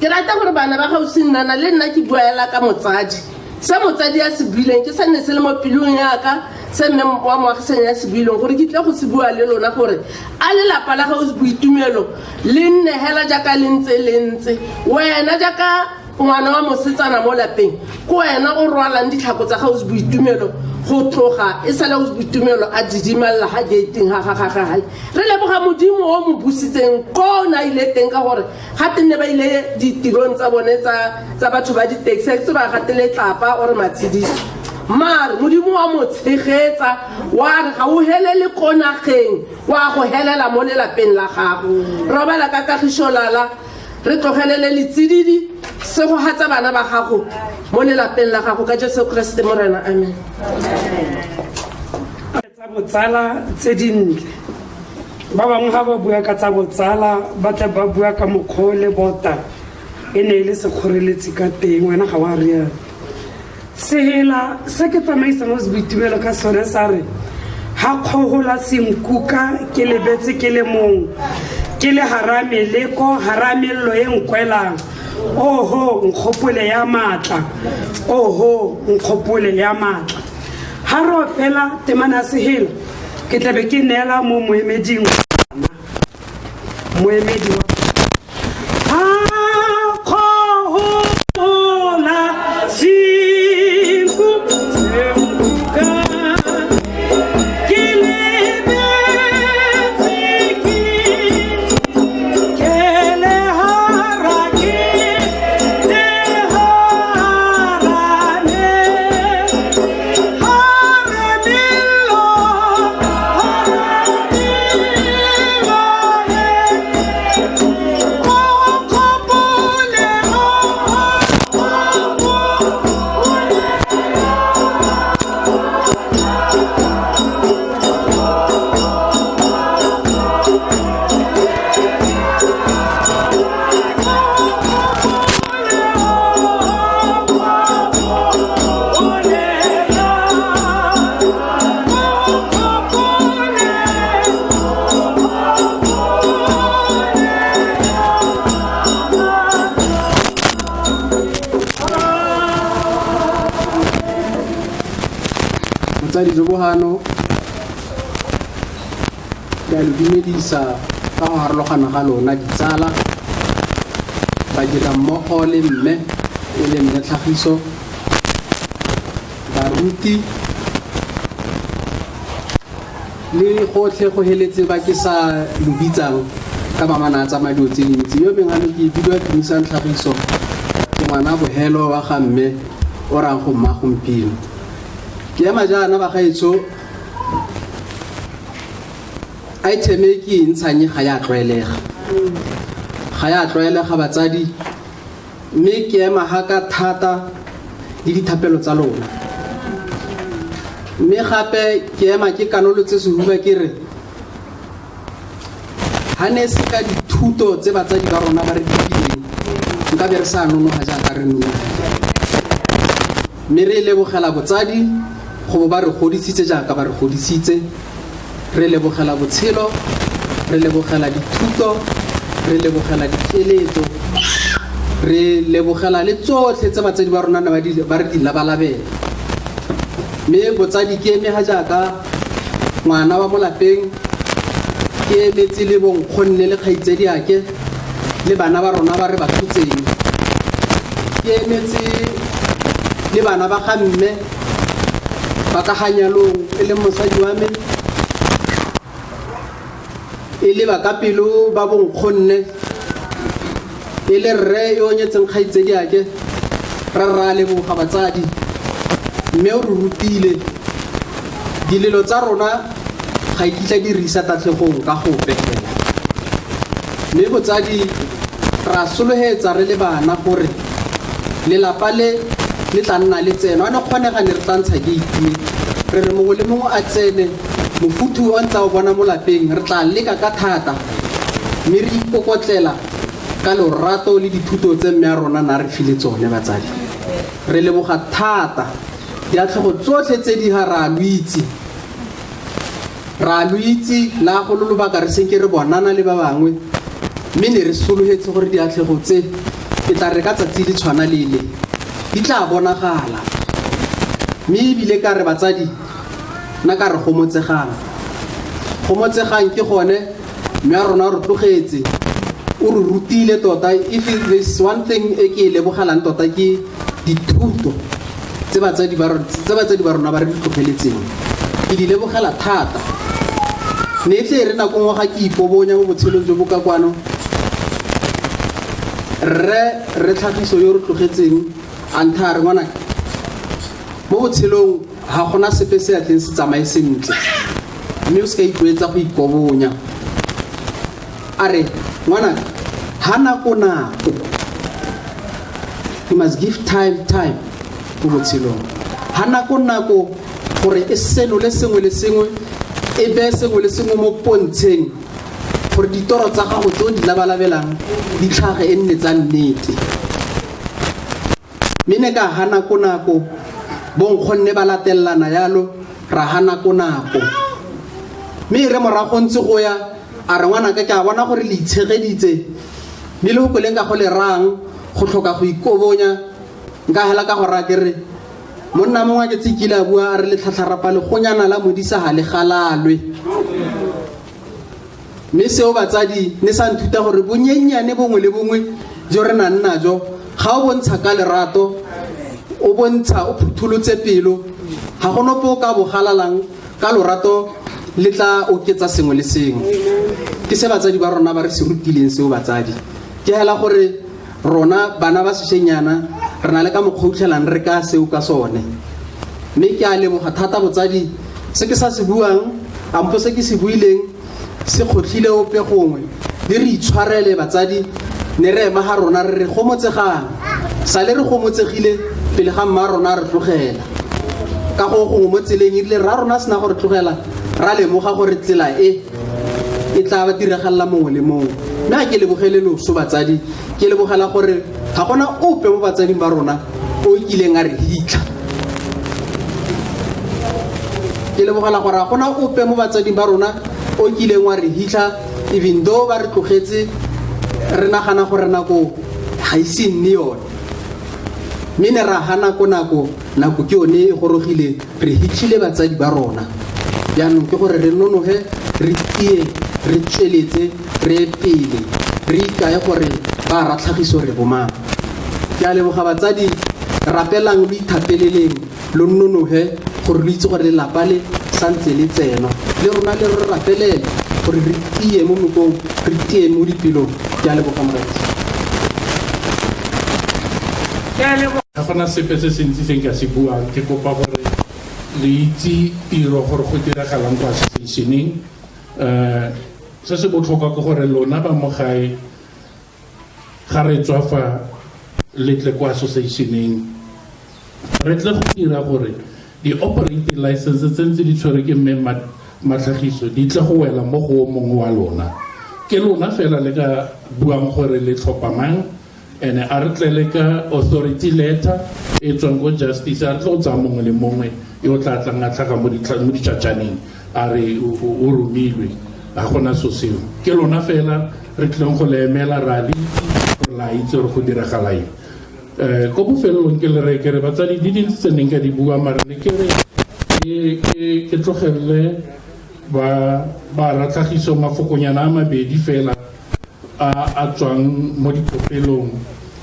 Ke rata gore bana ba gausi nnana le nna ke bua ela ka motsadi. Se motsadi a se buileng ke se ne se le mo pelong ya ka, se mme wa moagisane a se buileng, gore ke tle go se bua le lona, gore a lelapa la gago Boitumelo le nne hela jaaka le ntse le ntse. Wena jaaka ngwana wa mosetsana mo lapeng, ke wena o rwalang ditlhako tsa gago Boitumelo go tloga e sale o Boitumelo a didimalela ga gating ga ga ga ga. Re leboga Modimo o mo busitseng ko o ne a ile teng, ka gore ga tenne ba ile ditirong tsa bone tsa batho ba di-taxi, a ke tse ba gatele tlapa ore matshediso, mare Modimo wa mo tshegetsa, wa re ga o helele ko nageng, wa go helela mo lelapeng la gago. Robala ka kagišo lala, re tlogelele letsididi se go hatsa bana ba gago mo lelapeng la gago, ka Jesu Kriste Morena, amen. Tsa botsala tse dintle, ba bangwe ga ba bua ka tsa botsala ba tla ba bua ka mokgwa o le bota e ne e le sekgoreletsi ka teng, wena ga wa rialo. Sehela se ke tsamaisang o se Boitumelo ka sone sa re ha kgogola senkuka ke lebetse ke le mong, ke le hara meleko, hara mello e nkwelang, oho nkgopole ya maatla, oho nkgopole ya maatla. Ha re opela temana ya sehela, ke tlabe ke neela mo moemeding, moemedi wa Ha kgogola senkuka, ke lebetse ke le hara, ke le harane, hare mello, hare mello, o kgopole, o kgopole. Motsadi jo bogano, ke a le dumedisa ka go harologana ga lona, ditsala, badirammogo le mme e le mme Tlhagiso, baruti le gotlhe go heletse ba ke sa lo bitsang ka mamana a tsamaya dilo tse dintsi. Yo mengwe ano ke bidiwa Tumisang Tlhagiso, ke ngwana bohelo wa ga mme o rang go mma gompieno. Ke ema jaana bagaetsho, item e ke e ntshang ga ya tlwaelega, ga ya tlwaelega batsadi, mme ke ema ga ka thata le dithapelo tsa lona, mme gape ke ema ke kanolotse sehuba, ke re ga ne se ka dithuto tse batsadi ba rona ba re ditileng. Nka be re sa nonoga jaaka re nonogile. Mme re lebogela botsadi go bo ba re godisitse jaaka ba re godisitse. Re lebogela botshelo, re lebogela dithuto, re lebogela dikeletso, re lebogela le tsotlhe tse batsadi ba rona ne ba re di labalabela. Mme botsadi ke eme ga jaaka ngwana wa mo lapeng, ke emetse le bonkgonne le kgaitsediake le bana ba rona ba re ba tshotseng. Ke emetse le bana ba ga mme ba ka ga nyalong, e leng mosadi wa me, e le ba ka pelo ba bonkgonne, e le rre yo o nyetseng kgaitsediake. Re ra leboga batsadi, mme o re rutile dilelo tsa rona ga e kitla di re isa tatlhegong ka gope fela. Mme botsadi ra solohetsa re le bana gore lelapa le le tla nna le tseno. A ne kgonega ne re tla ntsha gate, re re mongwe le mongwe a tsene, mofuthu o ntse a o bona mo lapeng. Re tla leka ka thata mme re ikokotlela ka lorato le dithuto tse mme a rona na re file tsone. Batsadi, re leboga thata diatlhogo tsotlhe tse di ga ra lo itse, ra lo itse la go lo lobaka re senke re bonana le ba bangwe, mme ne re sologetse gore diatlhego tse e tla re ka tsatsi le tshwana le le di tla bonagala. Mme ebile ka re batsadi, nna ka re gomotsegang, gomotsegang ke gone mme a rona re tlogetse o re rutile tota. If there's one thing e ke e lebogelang tota, ke dithuto tse batsadi ba rona ba re di tlogeletseng, ke di lebogela thata. Ne e tle re nako nngwe ga ke ipobonya mo botshelong jo bo ka kwano, rre re Tlhagiso yo re tlogetseng a ntha a re, "Ngwanaka, mo botshelong ga gona sepe se atleng se tsamaye sentle, mme o se ka itlwaetsa go ikobonya." A re, "Ngwanaka, ha nako nako, you must give time time mo botshelong, ha nako nako gore e senole sengwe le sengwe, e beye sengwe le sengwe mo pontsheng, gore ditoro tsa gago tse o di labalabelang di tlhage e nne tsa nnete." Mme ne ka ha nako nako, bonkgonne ba latelelana yalo, ra ha nako nako. Mme e re morago ntse go ya, a re, "Ngwanaka, ke a bona gore le itshegeditse, mme le go koleng ka go le rang go tlhoka go ikobonya." Nka hela ka go raya ke re monna mongwe a ke tse kile a bua a re, "Letlhatlharapa legonyana la modisa ga le galalwe." Mme seo batsadi ne sa nthuta gore bonyenyane bongwe le bongwe jo re nang najo, ga o bontsha ka lerato, o bontsha o phutholotse pelo, ga go nopo o ka bogalalang ka lorato, le tla oketsa sengwe le sengwe. Ke se batsadi ba rona ba re se rutileng seo. Batsadi, ke hela gore rona bana ba sešenyana re na le ka mokgwa utlhelang re ka seo ka sone. Mme ke a leboga thata botsadi. Se ke sa se buang ampo se ke se buileng se kgotlhile ope gongwe, le re itshwarele batsadi. Ne re ema ga rona re re gomotsegang, sale re gomotsegile pele ga mma rona re tlogela ka go gongwe mo tseleng. Erile rra rona a sena go re tlogela, ra lemoga gore tsela e e tla diragalela mongwe le mongwe. Mme a ke lebogele loso batsadi, ke lebogela gore ga gona ope mo batsading ba rona o kileng a re hitlha. Ke lebogela gore ga gona ope mo batsading ba rona o kileng wa re hitlha, even though ba re tlogetse re nagana gore nako ga ise nne yone. Mme ne ra ga nako nako nako ke yone e gorogile, re hitlhile batsadi ba rona. Jaanong ke gore re nonoge, re tie, re tsweletse, re ye pele, re ikae gore ba ra Tlhagiso re bomang. Ke a leboga batsadi. Rapelang, lo ithapeleleng, lo nonoge gore lo itse gore lelapa le santse le tsenwa. Le rona le re rapelele gore re tie mo mokong, re tie mo dipelong. Ke a leboga moraetsi. Ga gona sepe se se ntsi se nka se buang. Ke kopa gore le itse tiro gore go diragalang kwa associationeng. Se se botlhokwa ke gore lona ba mo gae, ga re tswa fa, le tle kwa associationeng, re tle go dira gore di-operating license tse ntse di tshwere ke mme Matlhagiso di tle go wela mo go o mongwe wa lona. Ke lona fela le ka buang gore le tlhopha mang. And a re tlele ka authority letter e tswang ko justice, a re tlo tsaya mongwe le mongwe yo o tla tlang a tlhaga mo ditšhatšaneng a re o romilwe. Ga gona so seo, ke lona fela re tlileng go le emela, ra le itse gore la itse gore go diragala eng. Ko bofelelong ke le re ke re batsadi di dintsi tse neng ka di bua, mare ne ke re ke tlogelele ba ratlhagiso mafokonyana a mabedi fela a tswang mo dikopelong.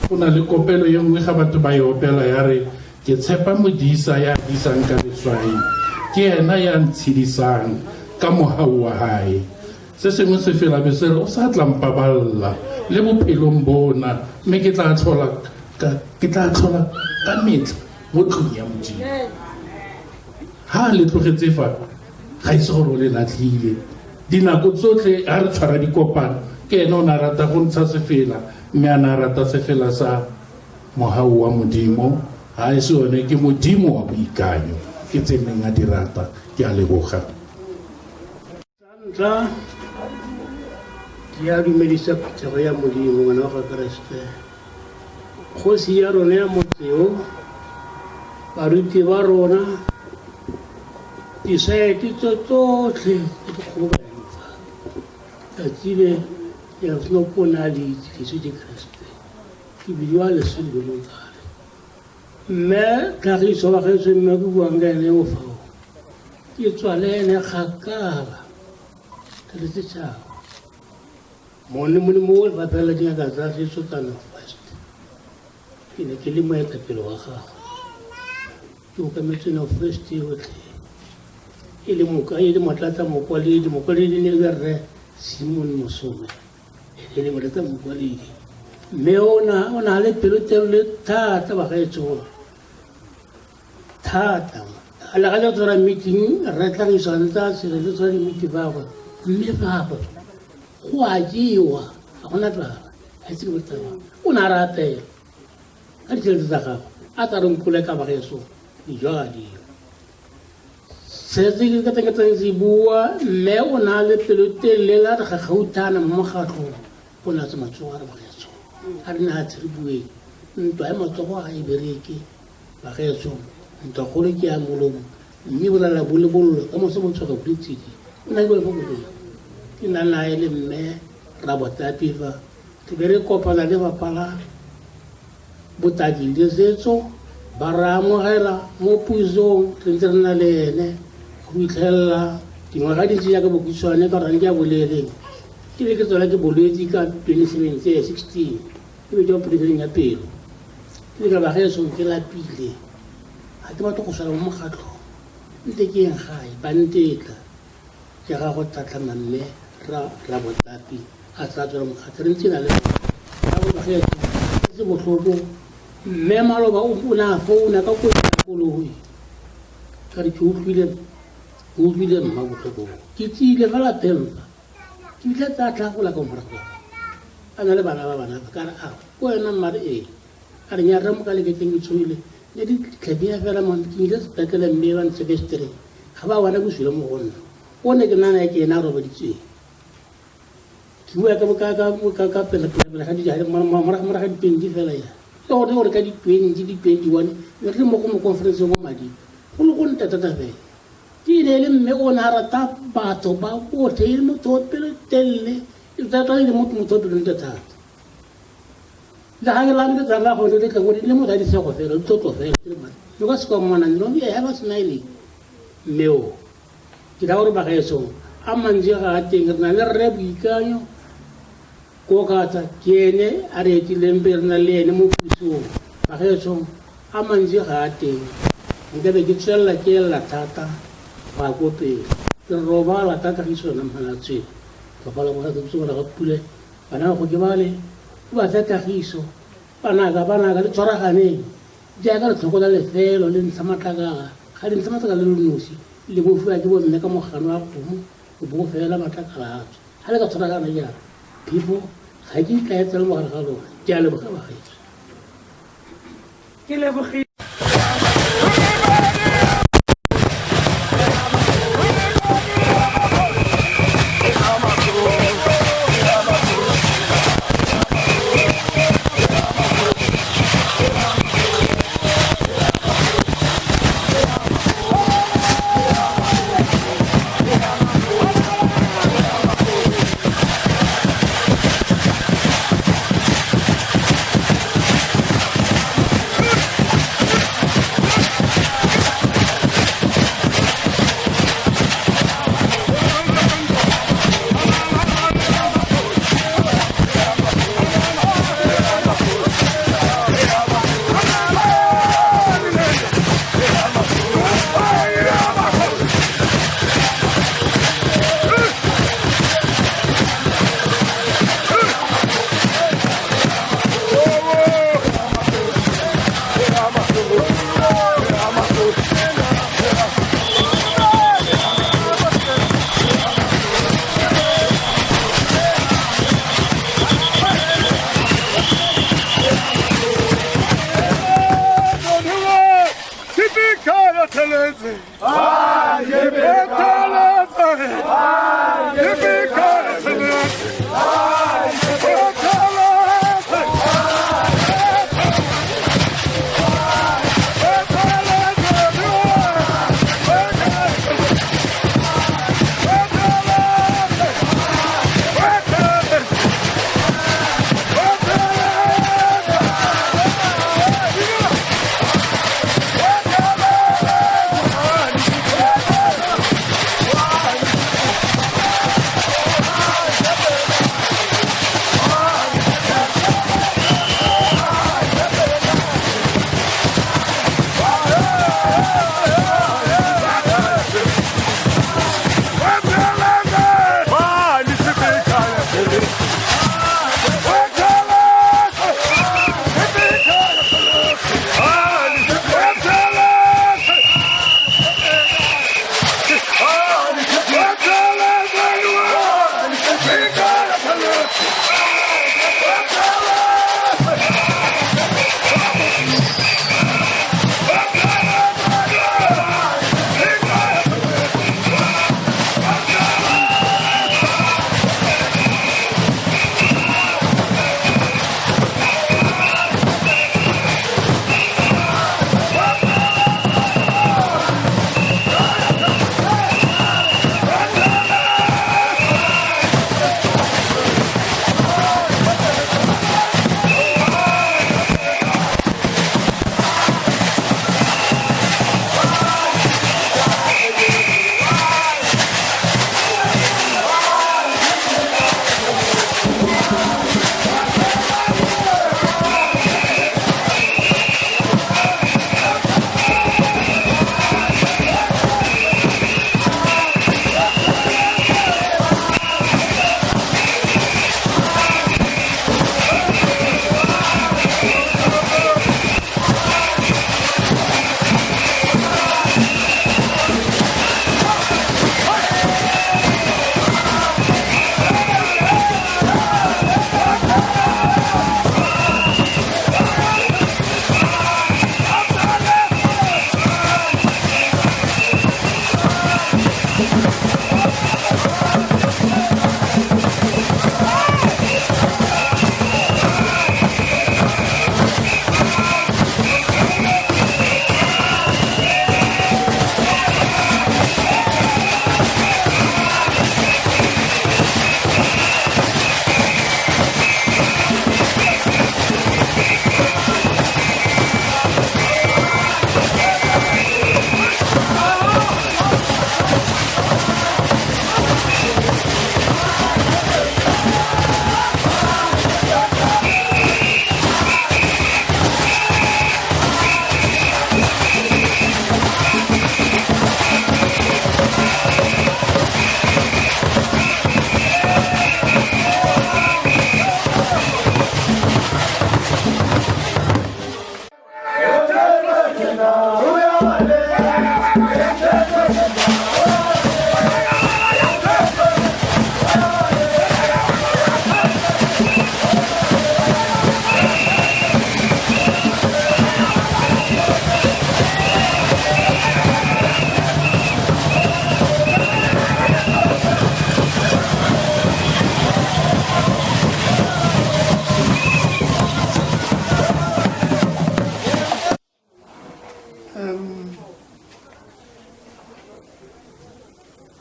Go na le kopelo ye nngwe ga batho ba e opela ya re ke tshepa modisa ya disang ka leswai, ke ena ya ntshedisang ka mohau wa hae. Se sengwe se fela be se re o sa tla mpaballa le bophelong bona, mme ke tla tlhola ka metlha mo tlong ya Modimo. Ha le tlogetse fa ga ise gore o le latlhile. Dinako tsotlhe ha re tshwara dikopano ke ene o ne a rata go ntsha sefela, mme a ne a rata sefela sa mohau wa Modimo. Ha e se yone ke Modimo wa boikanyo, ke tse neng a di rata. Ke a leboga. Ntlha ke a dumedisa phuthego ya Modimo, ngwana wa ga Keresete, kgosi ya rona ya motseo, baruti ba rona, disaete tse tsotlhe tse di kgobokaneng fa tsatsi le ya seno pona le itse Jesu ke Keresete. Ke bidiwa Lesolo Montale, mme tlhagiso wa gaetsho mme ke buang ka ene o fao, ke tswa le ene kgakala re le setšhaba. Mone Modimo o lefapheng la dingaka tsa setso tsa North West, ke ne ke le moetapele wa gagwe, ke okametse North West yotlhe, e le moka e le motlatsa mokwaledi. Mokwaledi ne le rre Simon Mosome, e le motlatsa mokwaledi, mme o na le pelotelele thata bagaetsho, thata. A le ga le tshwara meeting, re tlhagiso a ntse a tshela le tshwara di-meeting gagwe, mme gagwe go a jewa, ga gona tlala, ga itse ke botaba. O ne a rapela ka ditšhelete tsa gagwe, a tsa re nkole ka bagaetsho dijo ga dio. Se se ke ka teng se bua, mme o na le pelotelele la re gagauthana mo mokgatlhong, o ne a tse matsogo a re bagaetsho a re ne a tshere bueng ntwa ya matsogo ga e bereke bagaetsho, ntwa kgolo ke ya molomo, mme bolala bo le bollo ka moso bo tshoga bo le tshedi. O na ke fa koloi ke nna nae le mme Rabotapi fa re be re kopana le lefapha la botaki le setso, ba re amogela mo pusong, re ntse re na le ene go fitlhelela dingwaga di ntse jaaka bokhutshwane ka gore ke a boleleng. Ke be ke tswela ke bolwetse ka 2016, ke be ke operation ya pelo, ke be ka bagaetsho ke lapile, ga ke batlo go swela mo mokgatlhong, nte ke eng gae ba ntetla. Ke ga go tlhatlhama mme Rabotapi a tla tswela mokgatlho, re ntse na le bagaetsho se botlhoko. Mme maloba o ne a founa ka kotsi ya koloi, ka re ke utlwile mma botlhoko, ke tsile fa lapeng fa ke fitlha tsa tlhagola ka morago a na le bana ba bana ba, ka re a ko wena mmare ee, a re nya rre mo ka leketeng ke tshoile ne di tlhabiya fela mo ke ile sepetlele, mme ba ntshekestere ga ba bona bosula mo go nna, o ne ke nana ke ena a robaditsweng. Ke bua ka pele pele ga di morago ga di-20 fela ya le gone gore ka di-20 di-21 ne re le mo go mo conference mo madi go le go ntle thata fela. Ke ne le mme o ne a rata batho ba botlhe, e le motho wa pelo telele, e thata e le motho wa pelo ntle thata. Le ga ke la ke tsala gore le tle gore le motho a disego fela, le tlotlo fela, le ka se ka mmona no e have smiling mme o. Ke ra gore bagaetsho a mantsi ga a teng, re na le rre Boikanyo Kokatsa, ke ene a re etileng pele, re na le ene mo pusong. Bagaetsho a mantsi ga a teng, nkabe ke tswelela ke elela thata go ya ko pele. Ke robala ka kagiso yona mhalatsweng, robala mo ga ga pule, bana ba go ke bale o ba fe kagiso, banaka banaka le tshwaraganeng jaaka letlhoko la lefelo le ntsha matlakala, ga le ntsha matlakala le le nosi, le bofiwa ke bomme ka mogano wa kgomo, o bo fela matlakala a tswa. Ga le ka tshwaragana jaana, phefo ga ke itlaetsela mo gare ga lona. Ke a leboga bagaetsho. Ke lebogile.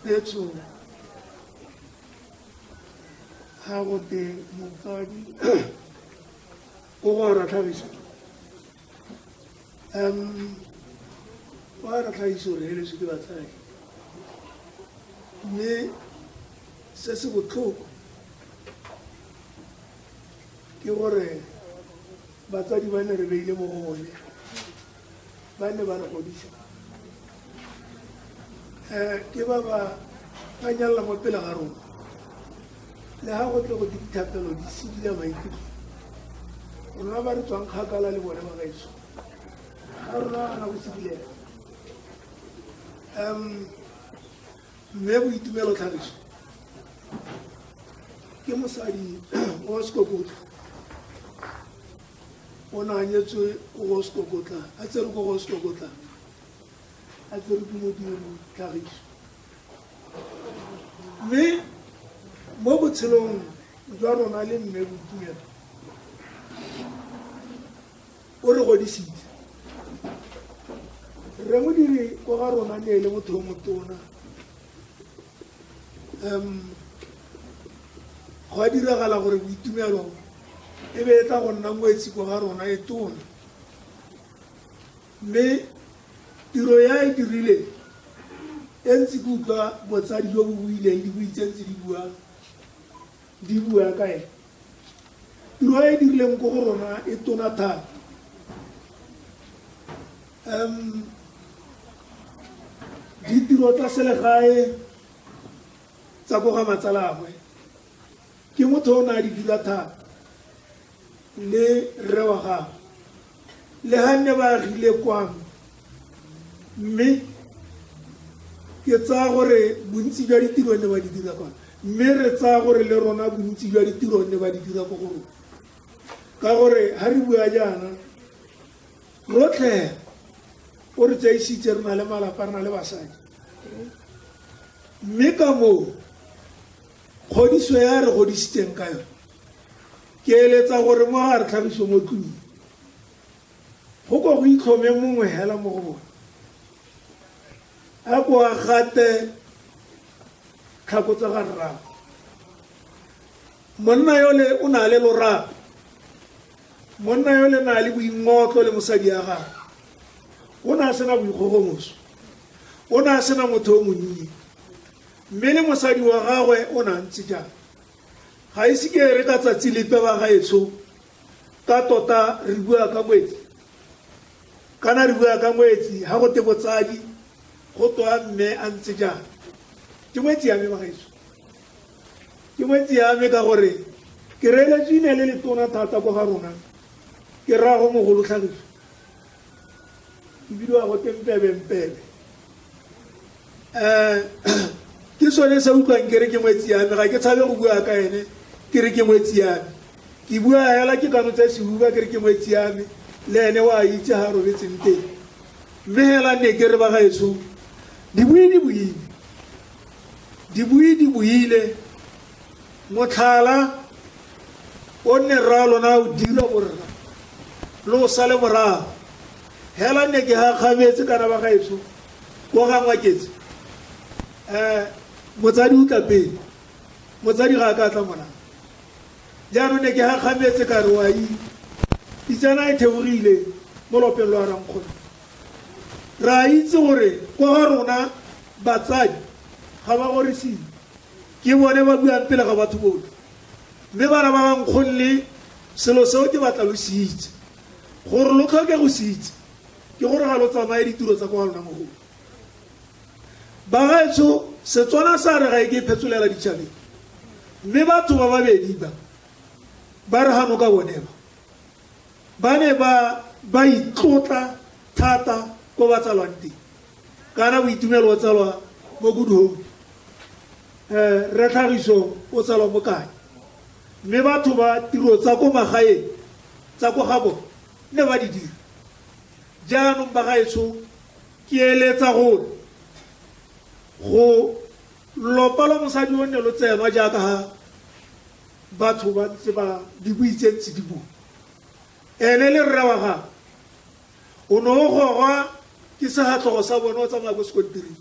Petso ga gote motsadi o go ra tlhagiso wa ra tlhagiso re heletswe ke batsadi mme se se botlhoko ke gore batsadi ba ne re beile mo go bone ba ne ba re godisa um ke ba ba ba nyalela mo pele ga rona le ga go tle go te dithapelo di sedila maikutlo rona ba re tswang kgakala le bone ba gaetso ga rona gana go sedilega um mme boitumelo tlhagiso ke mosadi wa sekokotla o ne a nyetswe ko go sekokotla a tsere ko go sekokotla a tsere ke Modiri Tlhagiso. Mme mo botshelong jwa rona le mme Boitumelo o re godisitse. Rre Modiri ko ga rona ne e le motho yo motona. Um go a diragala gore Boitumelo e be e tla go nna ngwetsi ko ga rona e tona. Mme tiro ya e dirile e ntse ke utlwa botsadi jo bo buileng di buitse ntse di bua di bua ka ene. Tiro e e dirileng ko go rona e tona thata. Um ditiro tsa selegae tsa ko ga matsalagwe ke motho o ne a di dira thata le rre wa gagwe le ga nne ba agile kwano mme ke tsaya gore bontsi jwa ditiro ne ba di dira kwana mme re tsaya gore le rona bontsi jwa ditiro ne ba di dira ko go rona ka gore ga re bua jaana rotlhe o re tsaisitse re na le malapa re na le basadi mme ka moo kgodiso ya re godisitseng ka yone ke eletsa gore mo ga re tlhagiso mo tlung go ko go itlhome mongwe hela mo go bone a ko a gate tlhako tsa ga rrago monna yole o na le lorato monna yole na le boingotlo le mosadi ya gagwe o ne a sena boikgogomoso o ne a sena motho o monnye mme le mosadi wa gagwe o ne a ntse jang ga ise ke re ka tsatsi lepe ba gaetsho ka tota re bua ka ngwetsi kana re bua ka ngwetsi ga go te botsadi go toa mme a ntse jang ke ngwetsi ya me bagaetsho ke ngwetsi ya me ka gore ke reeletswe ine le letona thata ko ga rona ke rrago mogolo tlhagiso ke bidiwa go te mpebempebe um ke sone se utlwang ke re ke ngwetsi ya me ga ke tshabe go bua ka ene ke re ke ngwetsi ya me ke bua hela ke kano tsa sehuba ke re ke ngwetsi ya me le ene wa itse ga robetseng teng mme hela ne ke re ba gaetsho dibui di buile dibui di buile motlhala o nne rra lona o dira borra lo sale morago hela ne ke gakgametse kana ba gaetsho ko ga ngwaketse um motsadi o tla pele motsadi ga a ka tla morago jaanong ne ke gakgametse ka re wa itsana e theogile mo lopeng lwa rankgone re a itse gore kwa ga rona batsadi ga ba gorisiwe ke bone ba buang pele ga batho botlhe mme bana ba bankgonne selo seo ke batla lo se itse gore lo tlhoke go se itse ke gore ga lo tsamaye ditiro tsa kwa lona mogolo bagaetsho setswana sa re ga e ke phetsolela ditšhabeng mme batho ba babedi ba ba re gano ka bone ba ba ne ba ba itlotla thata ko ba tsalwang teng kana boitumelo o tsalwa mo Good Hope um rre Tlhagiso o tsalwa mo kae mme batho ba tiro tsa ko magaeng tsa ko ga bone ne ba di dira jaanong ba gaetsho ke eletsa gore go lopa lwa mosadi o ne lo tsenwa jaaka ga batho ba ntse ba dibui tse ntse di bua ene le rre wa gagwe o ne o gogwa ke segatlhogo sa bone o tsamaya ko sekontiring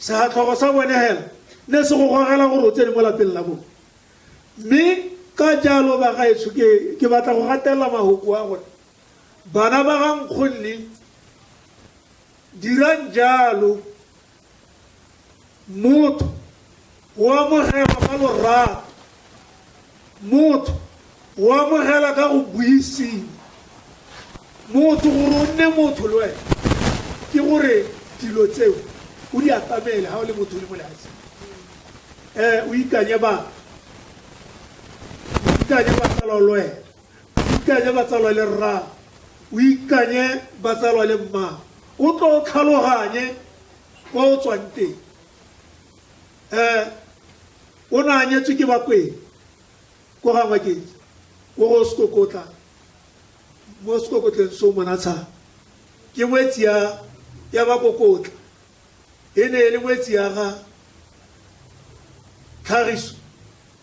segatlhogo sa bone hela ne se go gogela gore o tsene mo lapeng la bone mme ka jalo ba gaetsho ke batla go gatelela mahoko a gore bana ba ga nkgonne dirang jalo motho o amogelwa ka lorato motho o amogela ka go buisiwa motho gore o nne motho le wena ke gore dilo tseo o di atamele ga o le motho o le mo lefatsheng um o ikanye batho o ikanye batsalwa le wena o ikanye batsalwa le rrago o ikanye batsalwa le mmago o tlo o tlhaloganye kwa o tswang teng um o ne a nyetswe ke bakweng ko ga ngwaketse ko go sekokotla mo sekokotleng so monatsha ke ngwetsi ya ya Bakokotla e ne e le ngwetsi ya ga Tlhagiso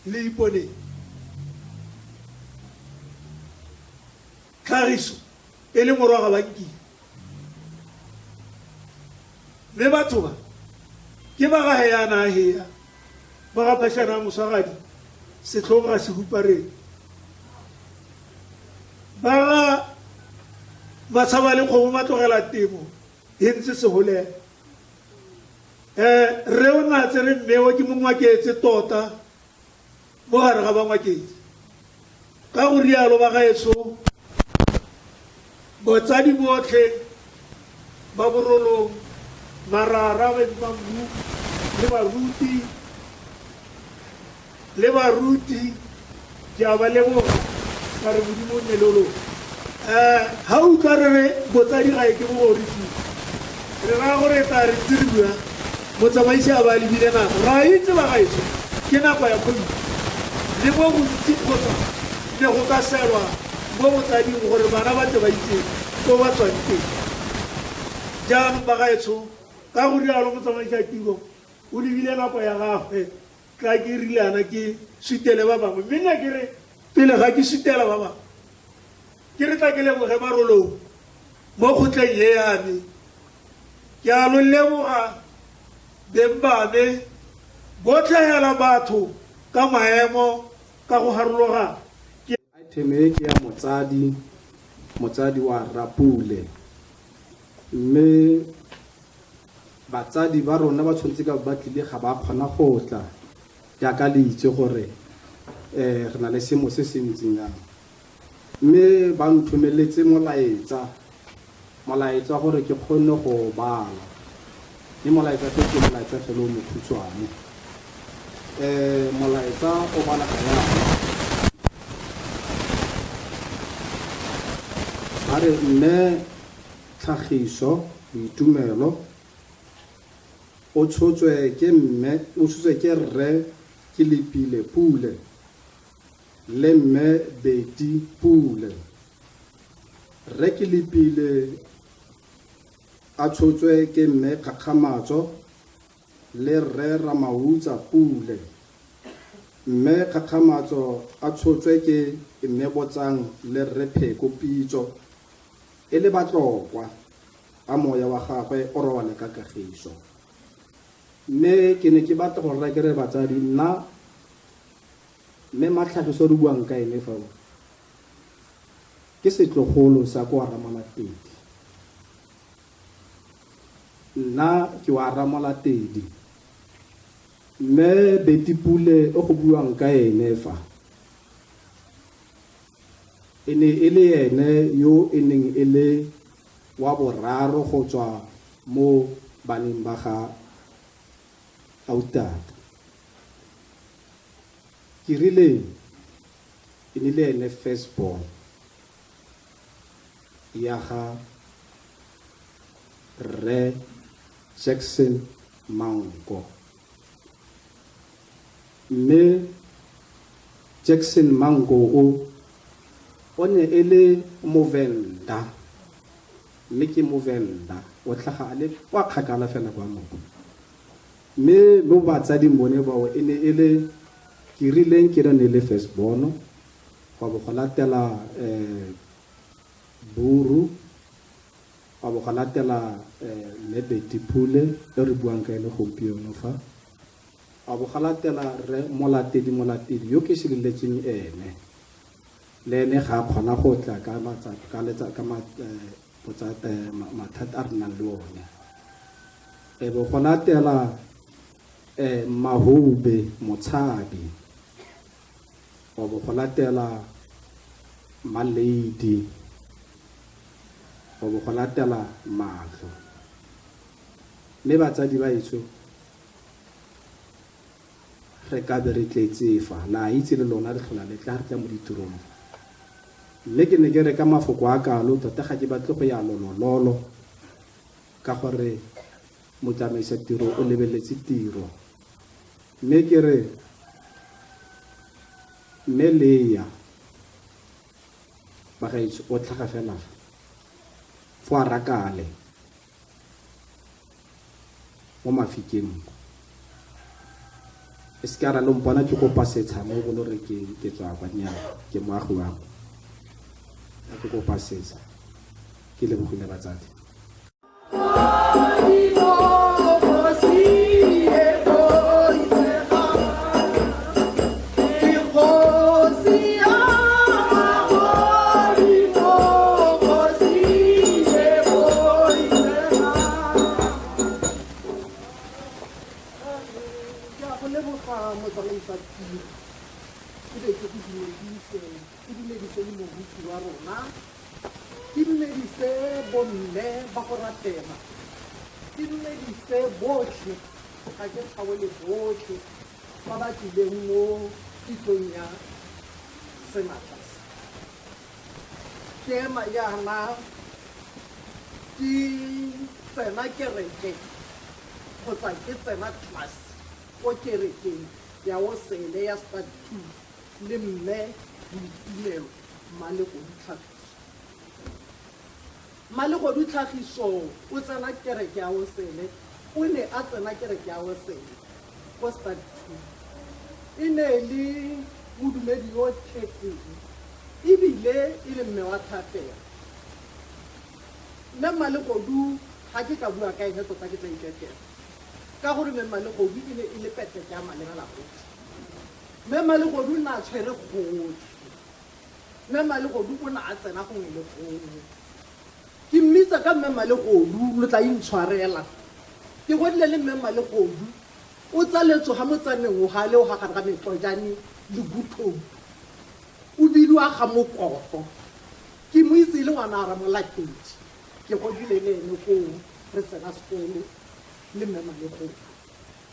le Iponeng. Tlhagiso e le morwa ga Bankile. Mme batho ba ke ba ga Heyana a Heya, ba ga Phashana a Moswagadi, setlhong ga se hupareng. Ba ga Matshaba le kgomo matlogela temo e ntse seholela. Rre o ne a tsere mmeo ke mongwaketse tota mo gare ga bangwaketsi. Ka go rialo ba gaetsho, botsadi botlhe ba Borolong, marara, beng ba mmu le baruti le baruti ke a ba leboga ka re Modimo o nne le lona. Ha o utlwa re re botsadi ga e ke bogorisi, re raya gore e tla re ntse re bua motsamaisi a ba a lebile nako. Re a itse ba gaetsho ke nako ya COVID le mo gontsi kgotsa ne go ka selwa mo botsading gore bana ba tle ba itse ko ba tswang teng. Jaanong ba gaetsho, ka go rialo motsamaisi a tiro o lebile nako ya gagwe, tla ke rilana ke sutele ba bangwe, mme nna ke re pele ga ke sutela ba bangwe ke re tla ke leboge Barolong mo kgotleng e ya me. Ke a lo leboga beng ba me botlhe hela batho ka maemo ka go harologana. Ke. Item e ke ya motsadi, motsadi wa Rapule. Mme batsadi ba rona ba tshwanetse ka ba tlile ga ba kgona go tla jaaka le itse gore um re na le seemo se se ntseng jang. Mme ba nthomeletse molaetsa, molaetsa gore ke kgone go o bala. Mme molaetsa teng ke molaetsa fela o mokhutshwane. Um molaetsa o balega jaana. Ba re Mme Tlhagiso Boitumelo o tshotswe ke mme, o tshotswe ke rre Kelepile Pule. Le Mme Betty Pule. Rre Kelepile a tshotswe ke Mme Kgakgamatso le Rre Ramautsa Pule. Mme Kgakgamatso a tshotswe ke Mme Botsang le Rre Pheko Pitso e le Batlokwa, a moya wa gagwe o robale ka kagiso. Mme ke ne ke batla go rera ke re batsadi nna Mme Matlhagiso re buang ka ene fa o, ke setlogolo sa kwa Ramolatedi. Nna ke wa Ramolatedi. Mme Betty Pule o go buang ka ene fa, e ne e le ene yo e neng e le wa boraro go tswa mo baneng ba ga Autata. Ke rile e ne le ene first born ya ga Rre Jackson Manko. Mme Jackson Manko o o ne e le Movenda, mme ke Movenda, o tlhaga a le kwa kgakala fela kwa moko. Mme mo batsading bone bao e ne e le Kerileng ke ne le first born, gwa bo go latela Buru, gwa bo go latela Mme Betty Pule yo re buang ka ene gompieno fa, gwa bo go latela Rre Molatedi Molatedi yo ke seleletsweng ene, le ene ga a kgona go tla ka mathata a re nang le one. E bo go latela Mahoube Motshabi, wa bo go latela Malady, wa bo go latela Matlho. Mme batsadi ba etsho re ka be re tletse fa, la itse le lona re tlhola le tla re tla mo ditirong. Mme ke ne ke re ka mafoko a kalo, tota ga ke batle go ya lolololo, ka gore motsamaisa tiro o lebeletse tiro. Mme ke re, Mme Leya, bagaetsho, o tlhaga fela fa, fo a rakale. mo Mafikeng mo. E se ka ra lo mpona ke kopa setsha mo bo lo re ke ke tswa kwa nnyaa ke moagi wa kwa. Ga ke kopa setsha. Ke lebogile batsadi. Ke a go leboga motsamaisa tiro ke be ke go dumedise ke dumedise le moruti wa rona ke dumedise bomme ba go ratela ke dumedise botlhe ga ke tlhaole botlhe ba ba tlileng mo pitlong ya senatla se ke ema jaana ke tsena kereke kgotsa ke tsena class ko kerekeng ya Osele ya Stad 2 le mme Boitumelo Mmalegodu Tlhagiso. Mmalegodu Tlhagiso o tsena kereke ya Osele, o ne a tsena kereke ya Osele ko Stad 2. E ne e le modumedi yo o tletseng ebile e le mme wa thapelo. Mme Mmalegodu ga ke ka bua ka ene tota ke tla iketela ka gore Mme Mmalegodu e ne e le peteke ya malebela gotlhe. Mme Mmalegodu o ne a tshwere gotlhe. Mme Mmalegodu o ne a tsena gongwe le gongwe. Ke mmitsa ka Mme Mmalegodu, lo tla intshwarela. Ke godile le Mme Mmalegodu, o tsaletswe ga motsaneng o gale o ga gare ga Metlojane le Guthong. O bidiwa ga Mokoto. Ke mo itse e le ngwana wa Ramolatedi. Ke godile le ene koo re tsena sekolo le Mme Malegodu.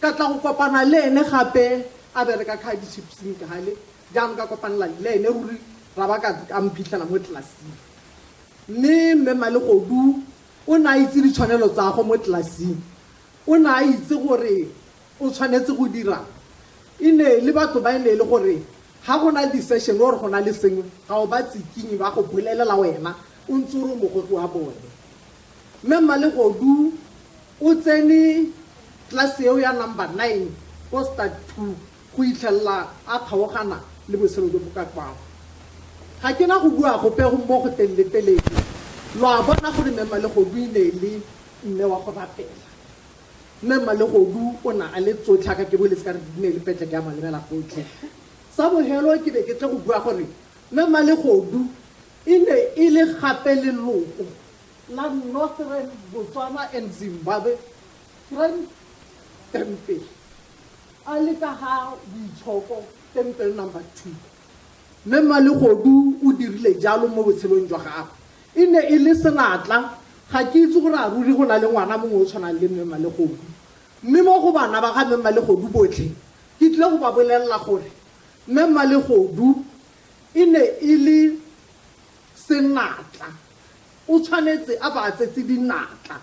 Ka tla go kopana le ene gape a bereka kha di-chipsing gale, jaanong ka kopanela le ene ruri ra ba ka a mphitlhela mo tlelasing. Mme Mme Malegodu o ne a itse ditshwanelo tsa gagwe mo tlelasing. O ne a itse gore o tshwanetse go dirang. E ne e le batho ba e ne e le gore ga go na le di-session or go na le sengwe ga o ba tsikinye ba go bolelela wena o ntse o re o mogogi wa bone. Mme Mmalegodu o tsene class eo ya number 9 ko start 2 go itlhelela a kgaogana le botshelo jo bo ka kwano. Ga ke na go bua gope mo go telele-telele. Lo a bona gore Mme Mmalegodu e ne e le mme wa go rapela. Mme Mmalegodu o na a le tsotlhe aka ke boletse ka re di ne le petleke ya malebela gotlhe. Sa bogelo ke be ke tle go bua gore Mme Mmalegodu e ne e le gape leloko la Northern Botswana and Zimbabwe Grand Temple a le ka ga boitshoko Temple number 2. Mme Mmalegodu o dirile jalo mo botshelong jwa gagwe. E ne e le senatla. Ga ke itse gore a ruri go na le ngwana mongwe o tshwanang le Mme Malegodu. Mme mo go bana ba ga Mme Malegodu botlhe, ke tlile go ba bolelela gore Mme Malegodu e ne e le senatla. O tshwanetse a ba a tsetse dinatla.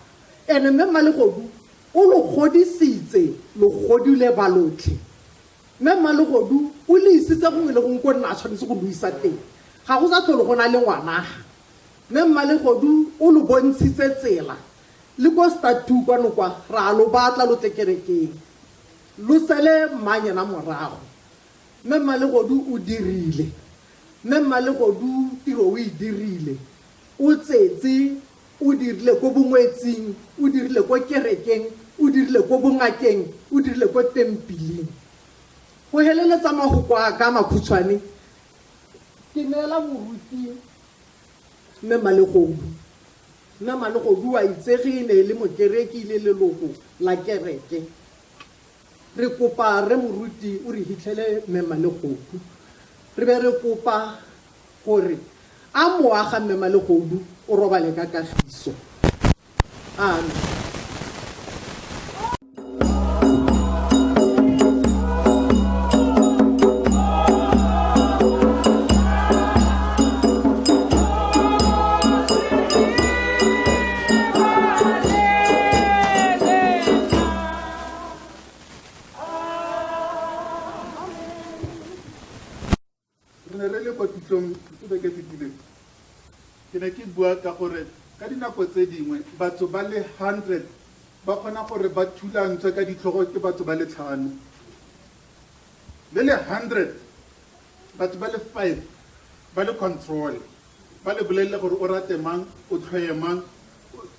Ene Mme Malegodu o lo godisitse, lo godile ba lotlhe. Mme Mmalegodu o le isitse gongwe le gongwe ko nna a tshwanetse go lo isa teng. Ga go sa tlhole go na le ngwana. Mme Mmalegodu o lo bontshitse tsela. Le ko Stad 2 kwano kwa, ra lo batla lo tle kerekeng. Lo sale mmanyena morago. Mme Mmalegodu o dirile. Mme Mmalegodu tiro o e dirile. O tsetse, o dirile ko bongwetsing, o dirile ko kerekeng, o dirile ko bongakeng, o dirile ko tempiling. Go heleletsa mafoko a ka makhutshwane, ke neela moruti Mme Malegodu. Mme Malegodu wa itsege e ne e le mokereki le leloko la kereke. Re kopa Rre Moruti o re hitlhele Mme Malegodu. Re be re kopa gore a mowa ga Mme Malegodu o robale ka kagiso. Amen. Re ne re le kwa pitlong beke e fetileng. Ke ne ke bua ka gore ka dinako tse dingwe batho ba le 100 Ba kgona gore ba thulantswe ka ditlhogo ke batho ba le tlhano. Le le 100, batho ba le 5 ba le control, ba le bolelele gore o rate mang, o tlhoye mang,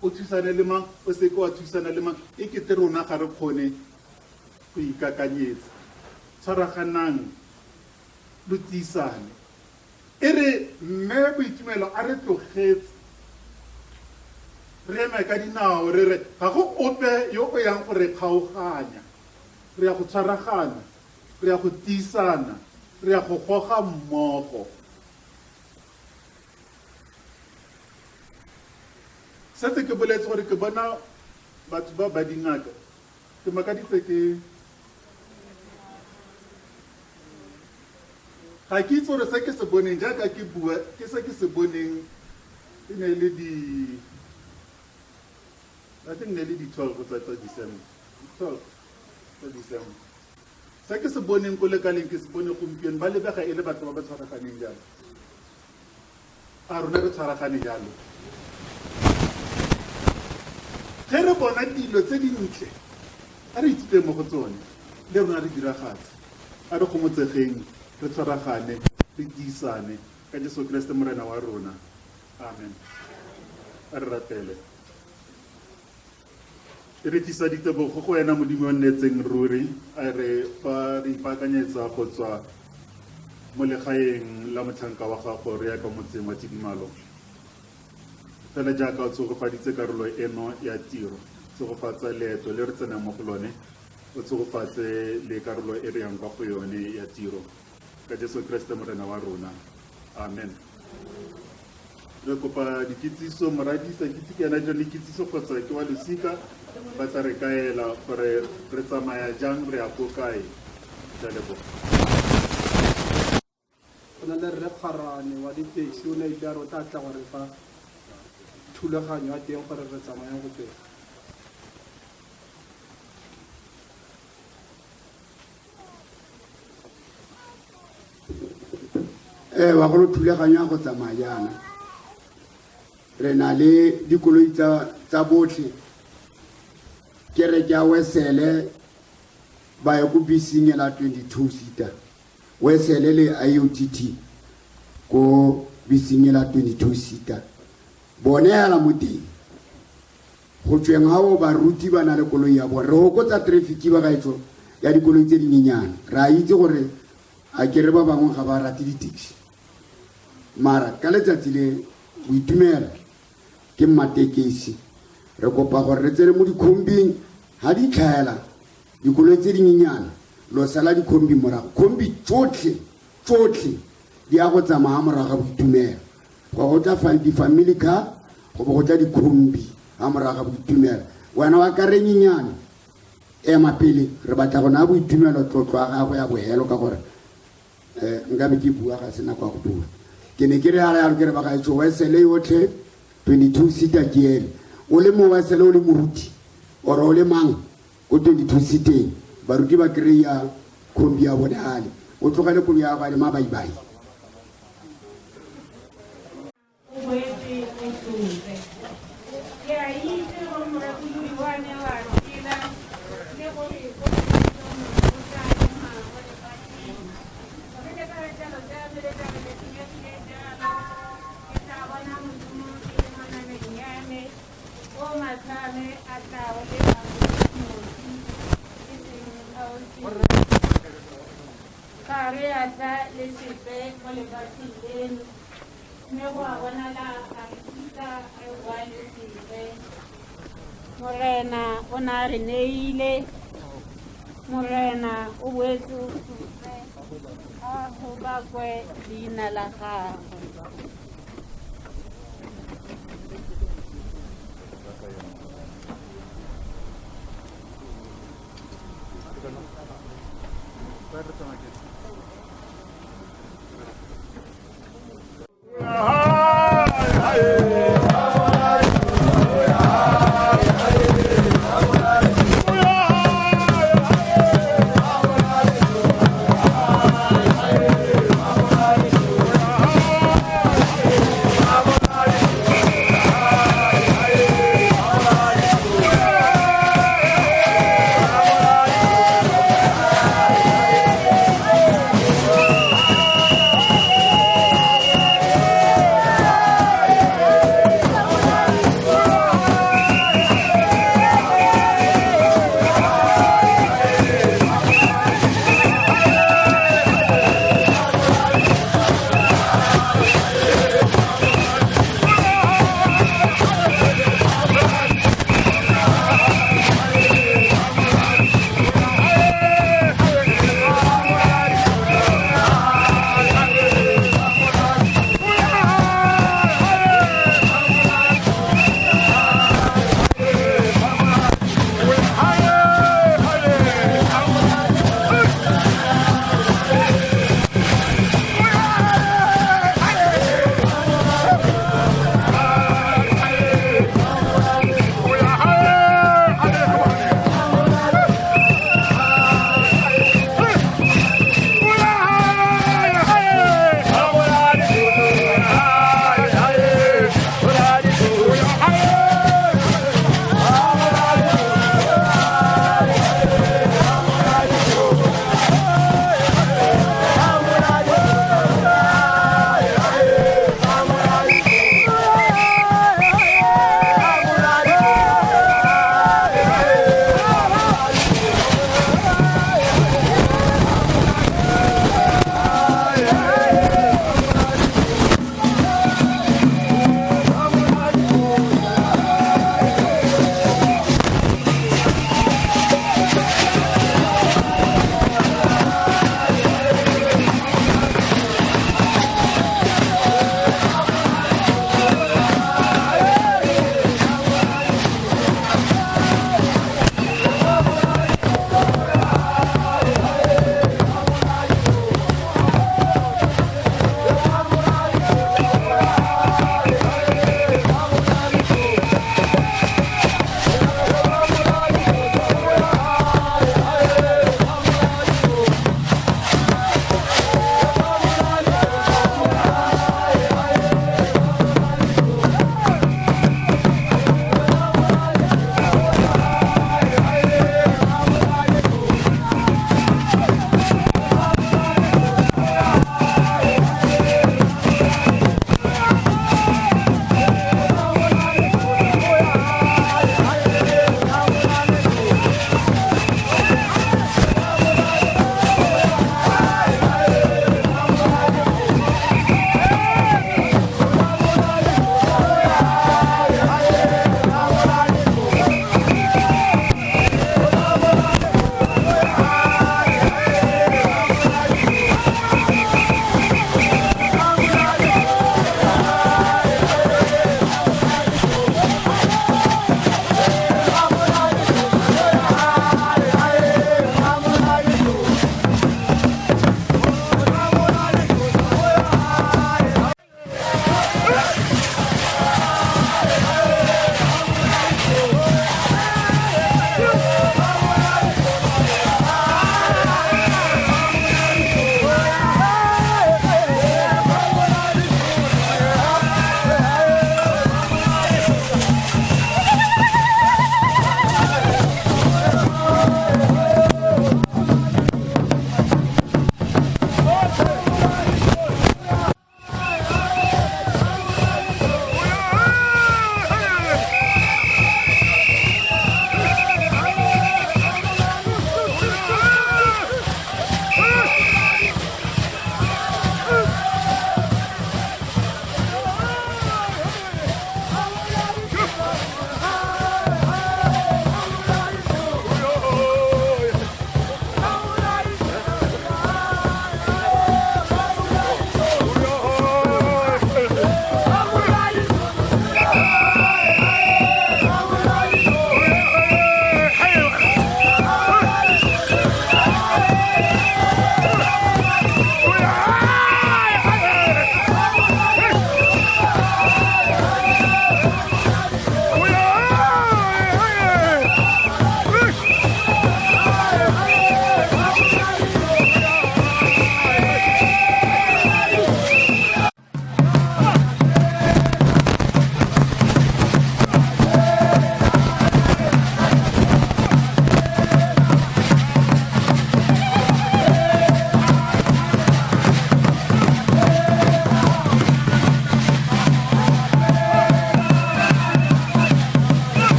o thusane le mang, o seke wa thusana le mang. E kete rona ga re kgone go ikakanyetsa. Tshwaraganang, lo tiisane. E re mme Boitumelo a re tlogetse, re eme ka dinao re re ga go ope yo o yang go re kgaoganya. Re ya go tshwaragana, re ya go tiisana, re ya go goga mmogo. Setse ke boletse gore ke bona batho ba ba dingaka, ke makaditswe ke ga ke itse gore se ke se boneng jaaka ke bua ke se ke se boneng e ne e le di I think ne le di 12 tsa December, 12 tsa December. Se ke se boneng ko lekaleng ke se bone gompieno, ba lebega e le batho ba ba tshwaraganeng jalo. A rona re tshwaragane jalo? Ge re bona dilo tse dintle, a re ithuteng mo go tsone, le rona re diragatse. A re gomotsegeng, re tshwaragane, re tiisane ka Jesu Keresete Morena wa rona. Amen. A re rapele. Re tlisa ditebogo go wena Modimo yo nnetseng ruri, a re fa re ipaakanyetsa go tswa mo legaeng la motlhanka wa gago re ya kwa motseng wa Tidimalo. Fela jaaka o tshegofaditse karolo eno ya tiro, tshegofatsa leeto le re tsenang mo go lone, o tshegofatse le karolo e re yang kwa go yone ya tiro. Ka Jesu Keresete Morena wa rona. Amen. Re kopa dikitsiso, moradisa kitse ke ena jone kitsiso kgotsa ke wa losika, ba tla re kaela gore re tsamaya jang, re ya ko kae. Ke a leboga. Go na le Rre Kgwarane wa di-taxi, o ne a ile a re o tla tla go re fa thulaganyo ya teng gore re tsamayang go tsweng. Ee, bagolo, thulaganyo ya go tsamaya jaana, re na le dikoloi tsa botlhe. Kereke ya Wesele ba ye ko bising ela 22 seater, Wesele le IOTT ko bising ela 22 seater, bone hela mo teng. Go tsweng ga o baruti ba na le koloi ya bone, re hokotsa traffic ba gaetsho ya dikoloi tse dinyenyane. Re a itse gore a kere ba bangwe ga ba rate di-taxi, mara ka letsatsi le boitumelo ke mmatekesi, re kopa gore re tsene mo dikhombing. Ga di tlhaela dikoloi tse dinyenyane, lo sala dikhombi morago. Khombi tsotlhe tsotlhe di ya go tsamaya morago ga boitumelo, go go tla di-family car, go bo go tla dikhombi ga morago ga boitumelo. Wena wa kare nyenyane, ema pele, re batla go naya boitumelo tlotlo ya gagwe ya bohelo, ka gore um nka be ke bua ga se nako ya go bua. Ke ne ke re yalo yalo, ke re bagaetsho, Wesele yotlhe 22 seater ke ele. O le mo Wesele, o le moruti or o le mang, ko 22 seateng baruti ba kry-a khombi ya bone ale, o tlogele koloi ya gago ale mabaibai. O boetse o tlotse. Ke a itse gore morekolodi wa me wa tshela, le gore o o tla ema mo lefatsheng. Re le ka jalo tsa me le tla be le senyegile jalo, ke tla bona Modimo ke le mo nameng ya me, o matlho a me a tla o leba nosi, e seng a o sele. Ga re a tla le sepe mo lefatsheng leno, mme go a bonala ga re kitla re boa le sepe. Morena o ne a re neile, Morena o boetse o tshotse, a go bakwe leina la gagwe.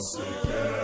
Seke.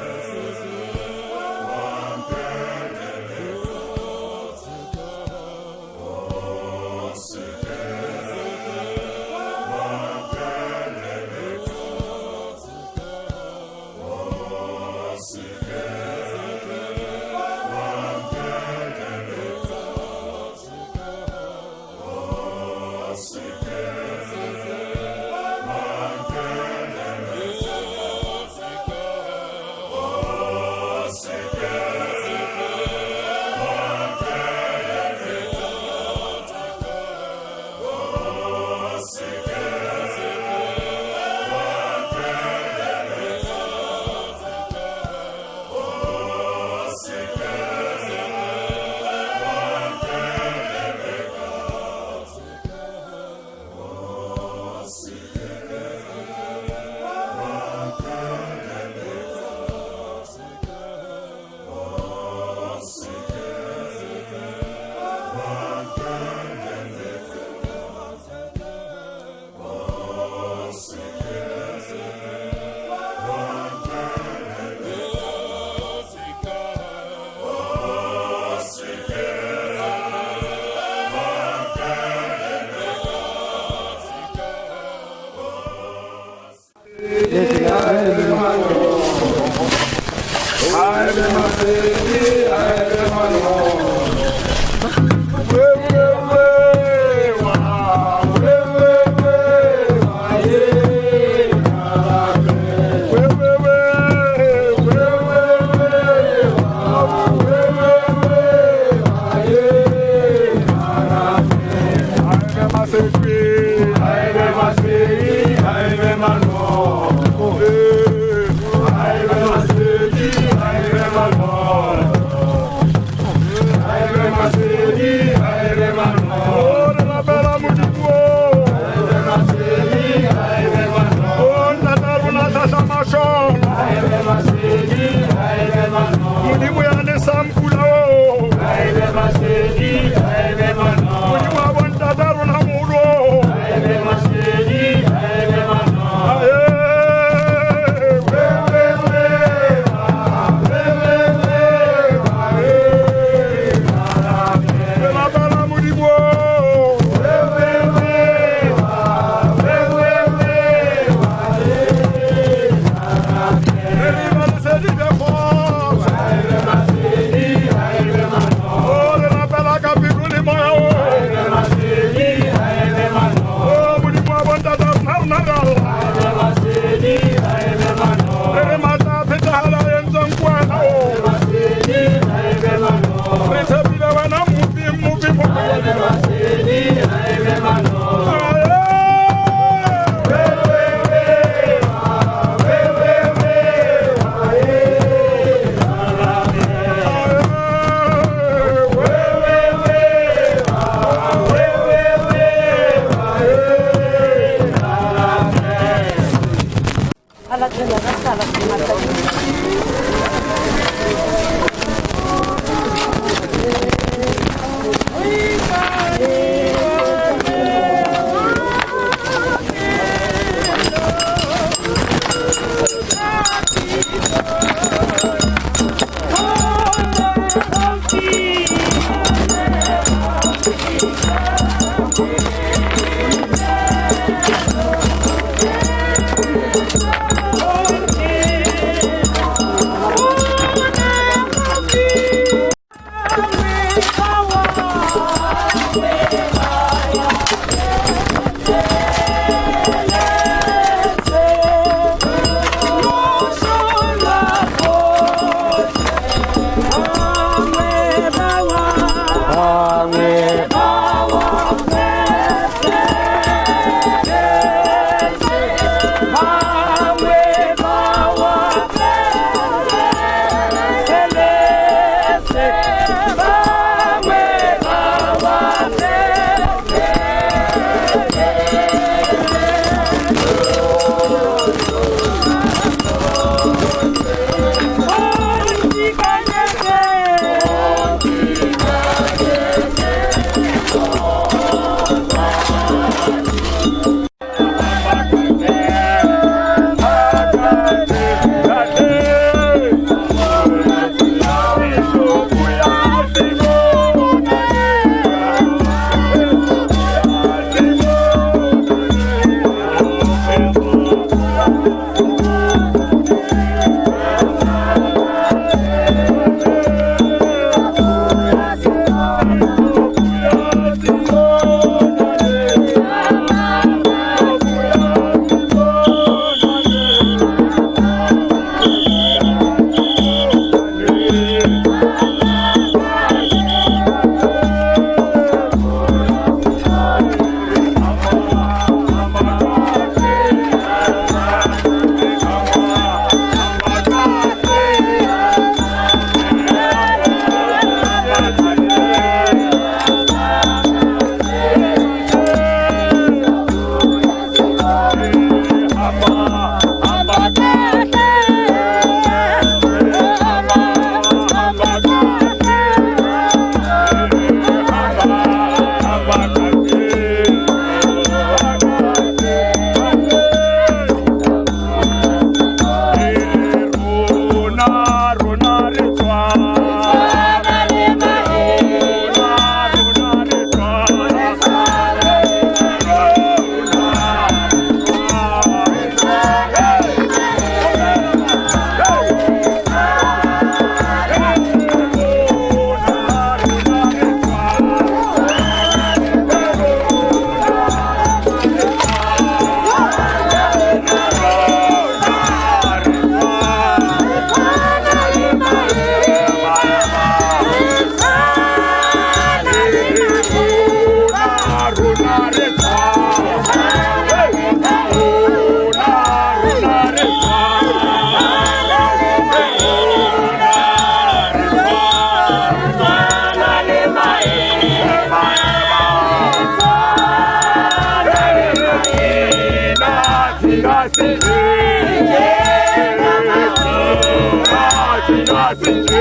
Yeah.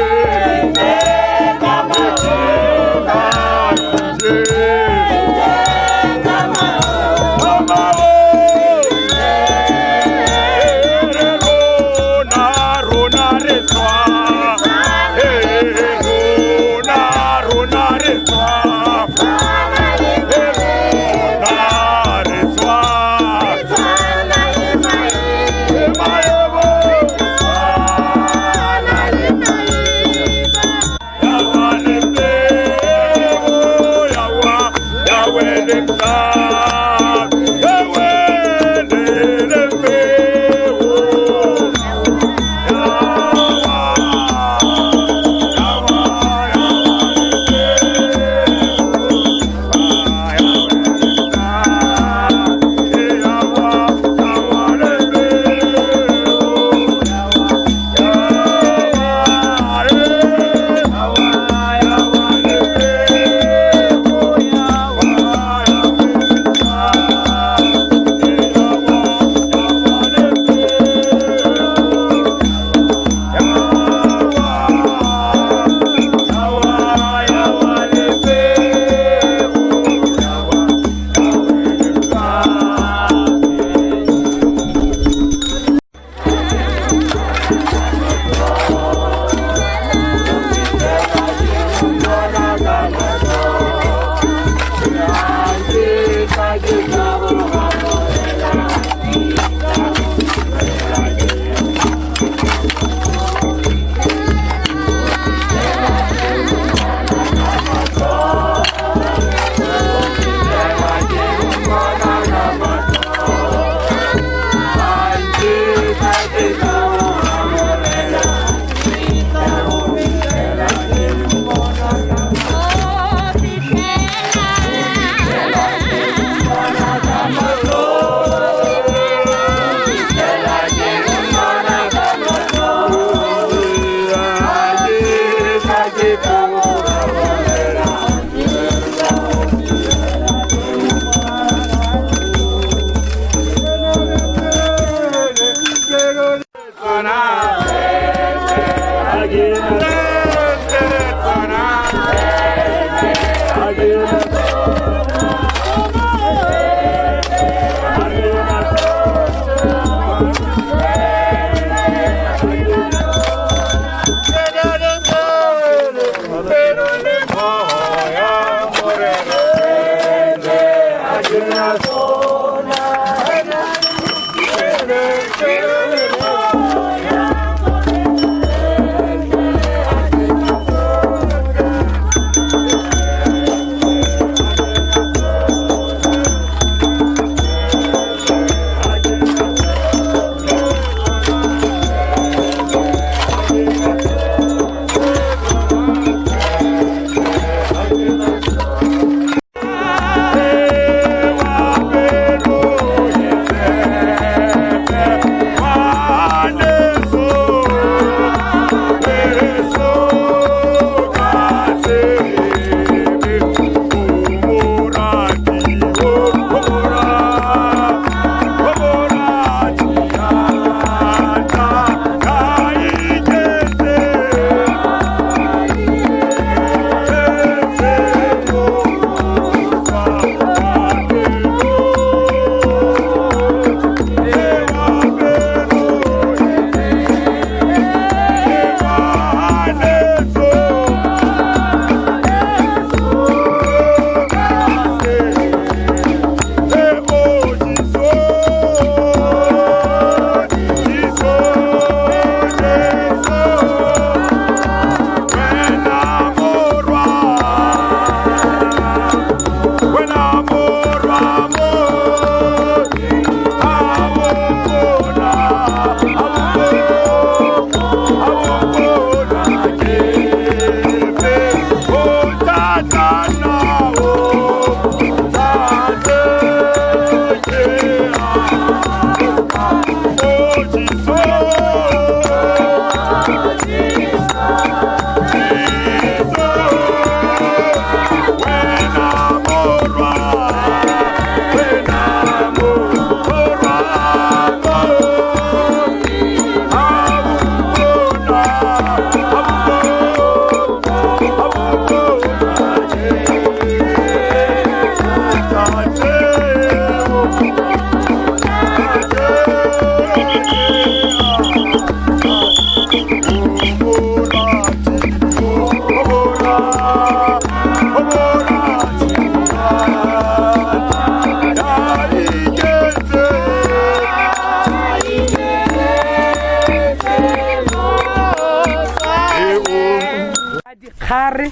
Dikgare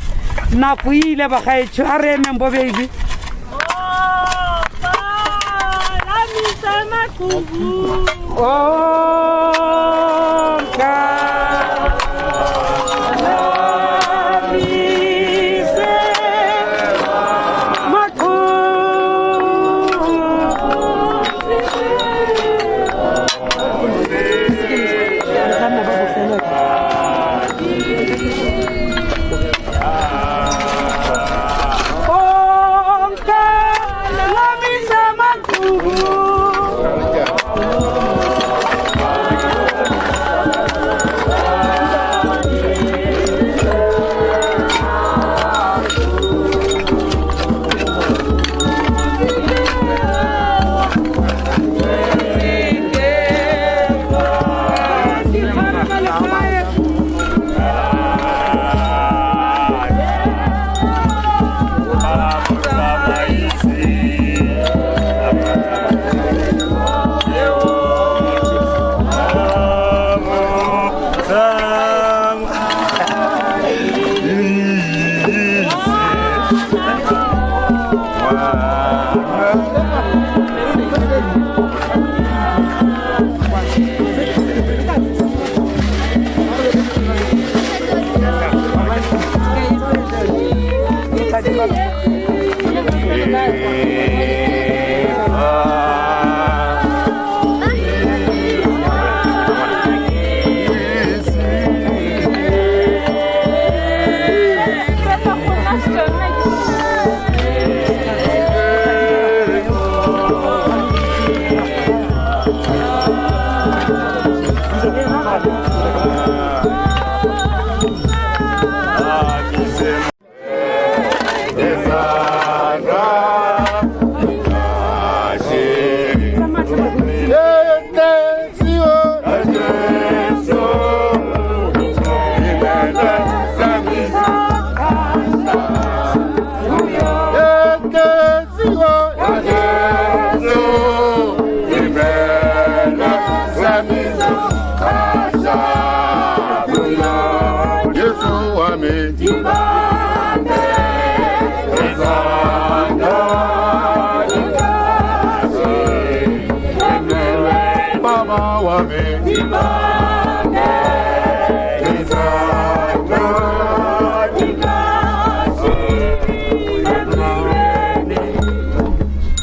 nako e ile bagaetsho a re emeng bo baby.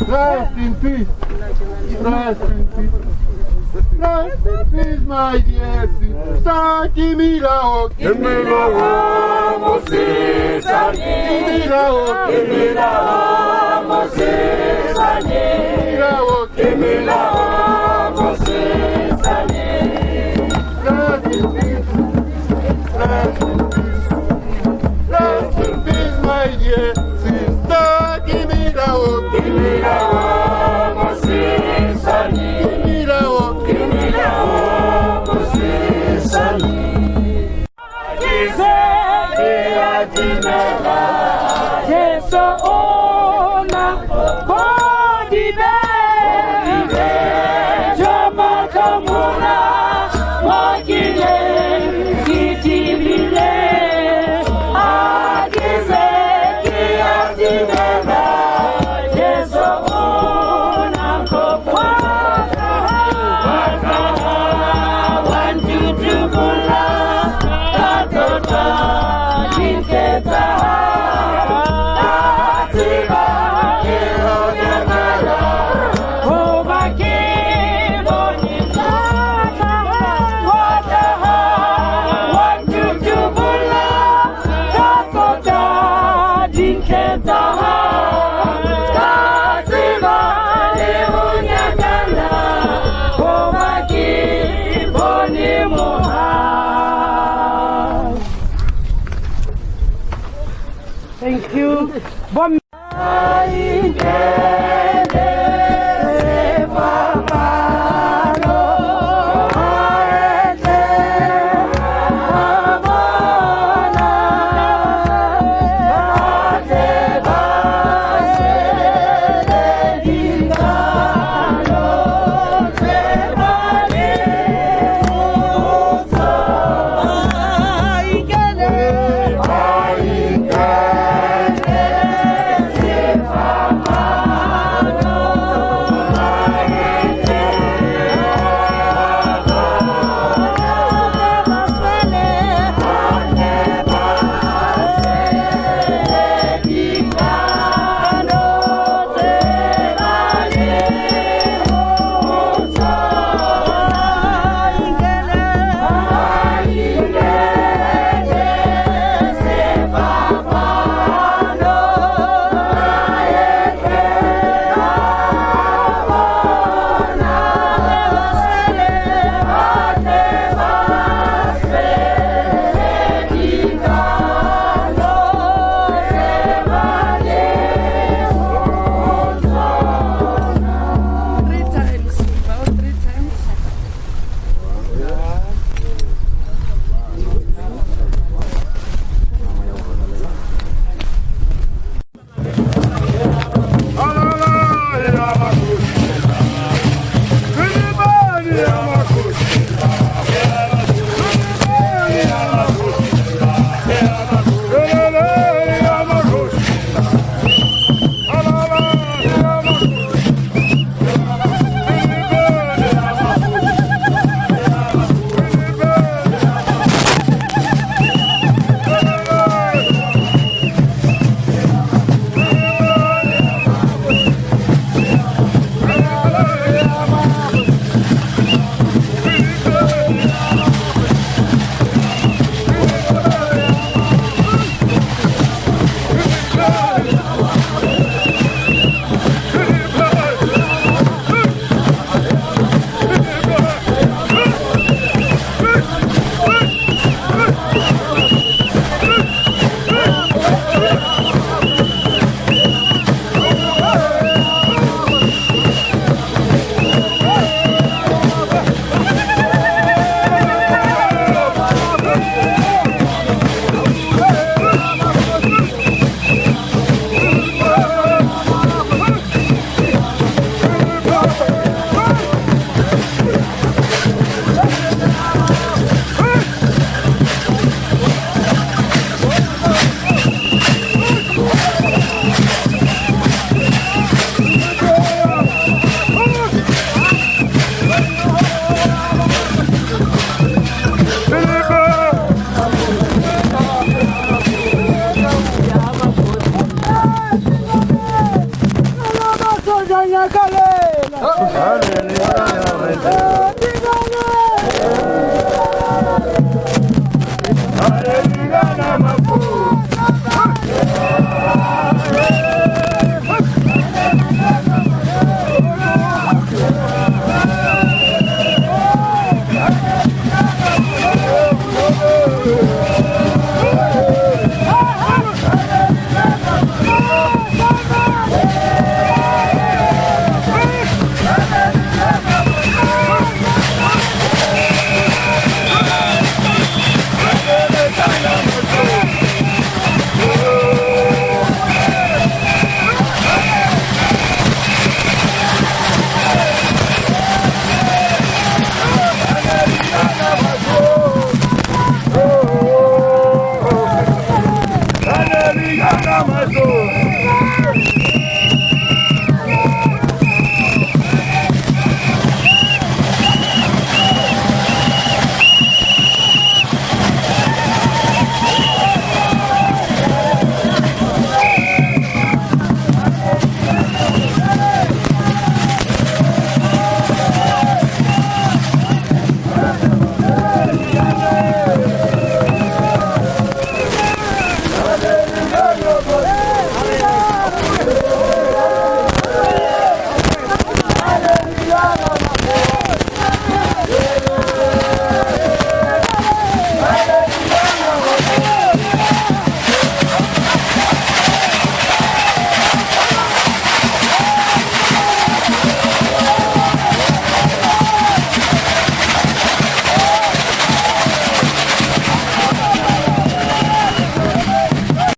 Rest in peace. Rest in peace. Rest in peace, my dear sister. Kimilao, Kimilao, Moses, Kimilao, Kimilao, Moses, Kimilao, Kimilao, Moses. Rest in peace. Rest in peace. Rest in peace, my dear sister. Kimilao, Kimilao, Moses, Kimilao, Kimilao, Moses. Jesu ona bodibe jama kamuna makile kitibile akize kiatimela Jesu ona kopaka wantutukula katota jinteta Thank you. Bom.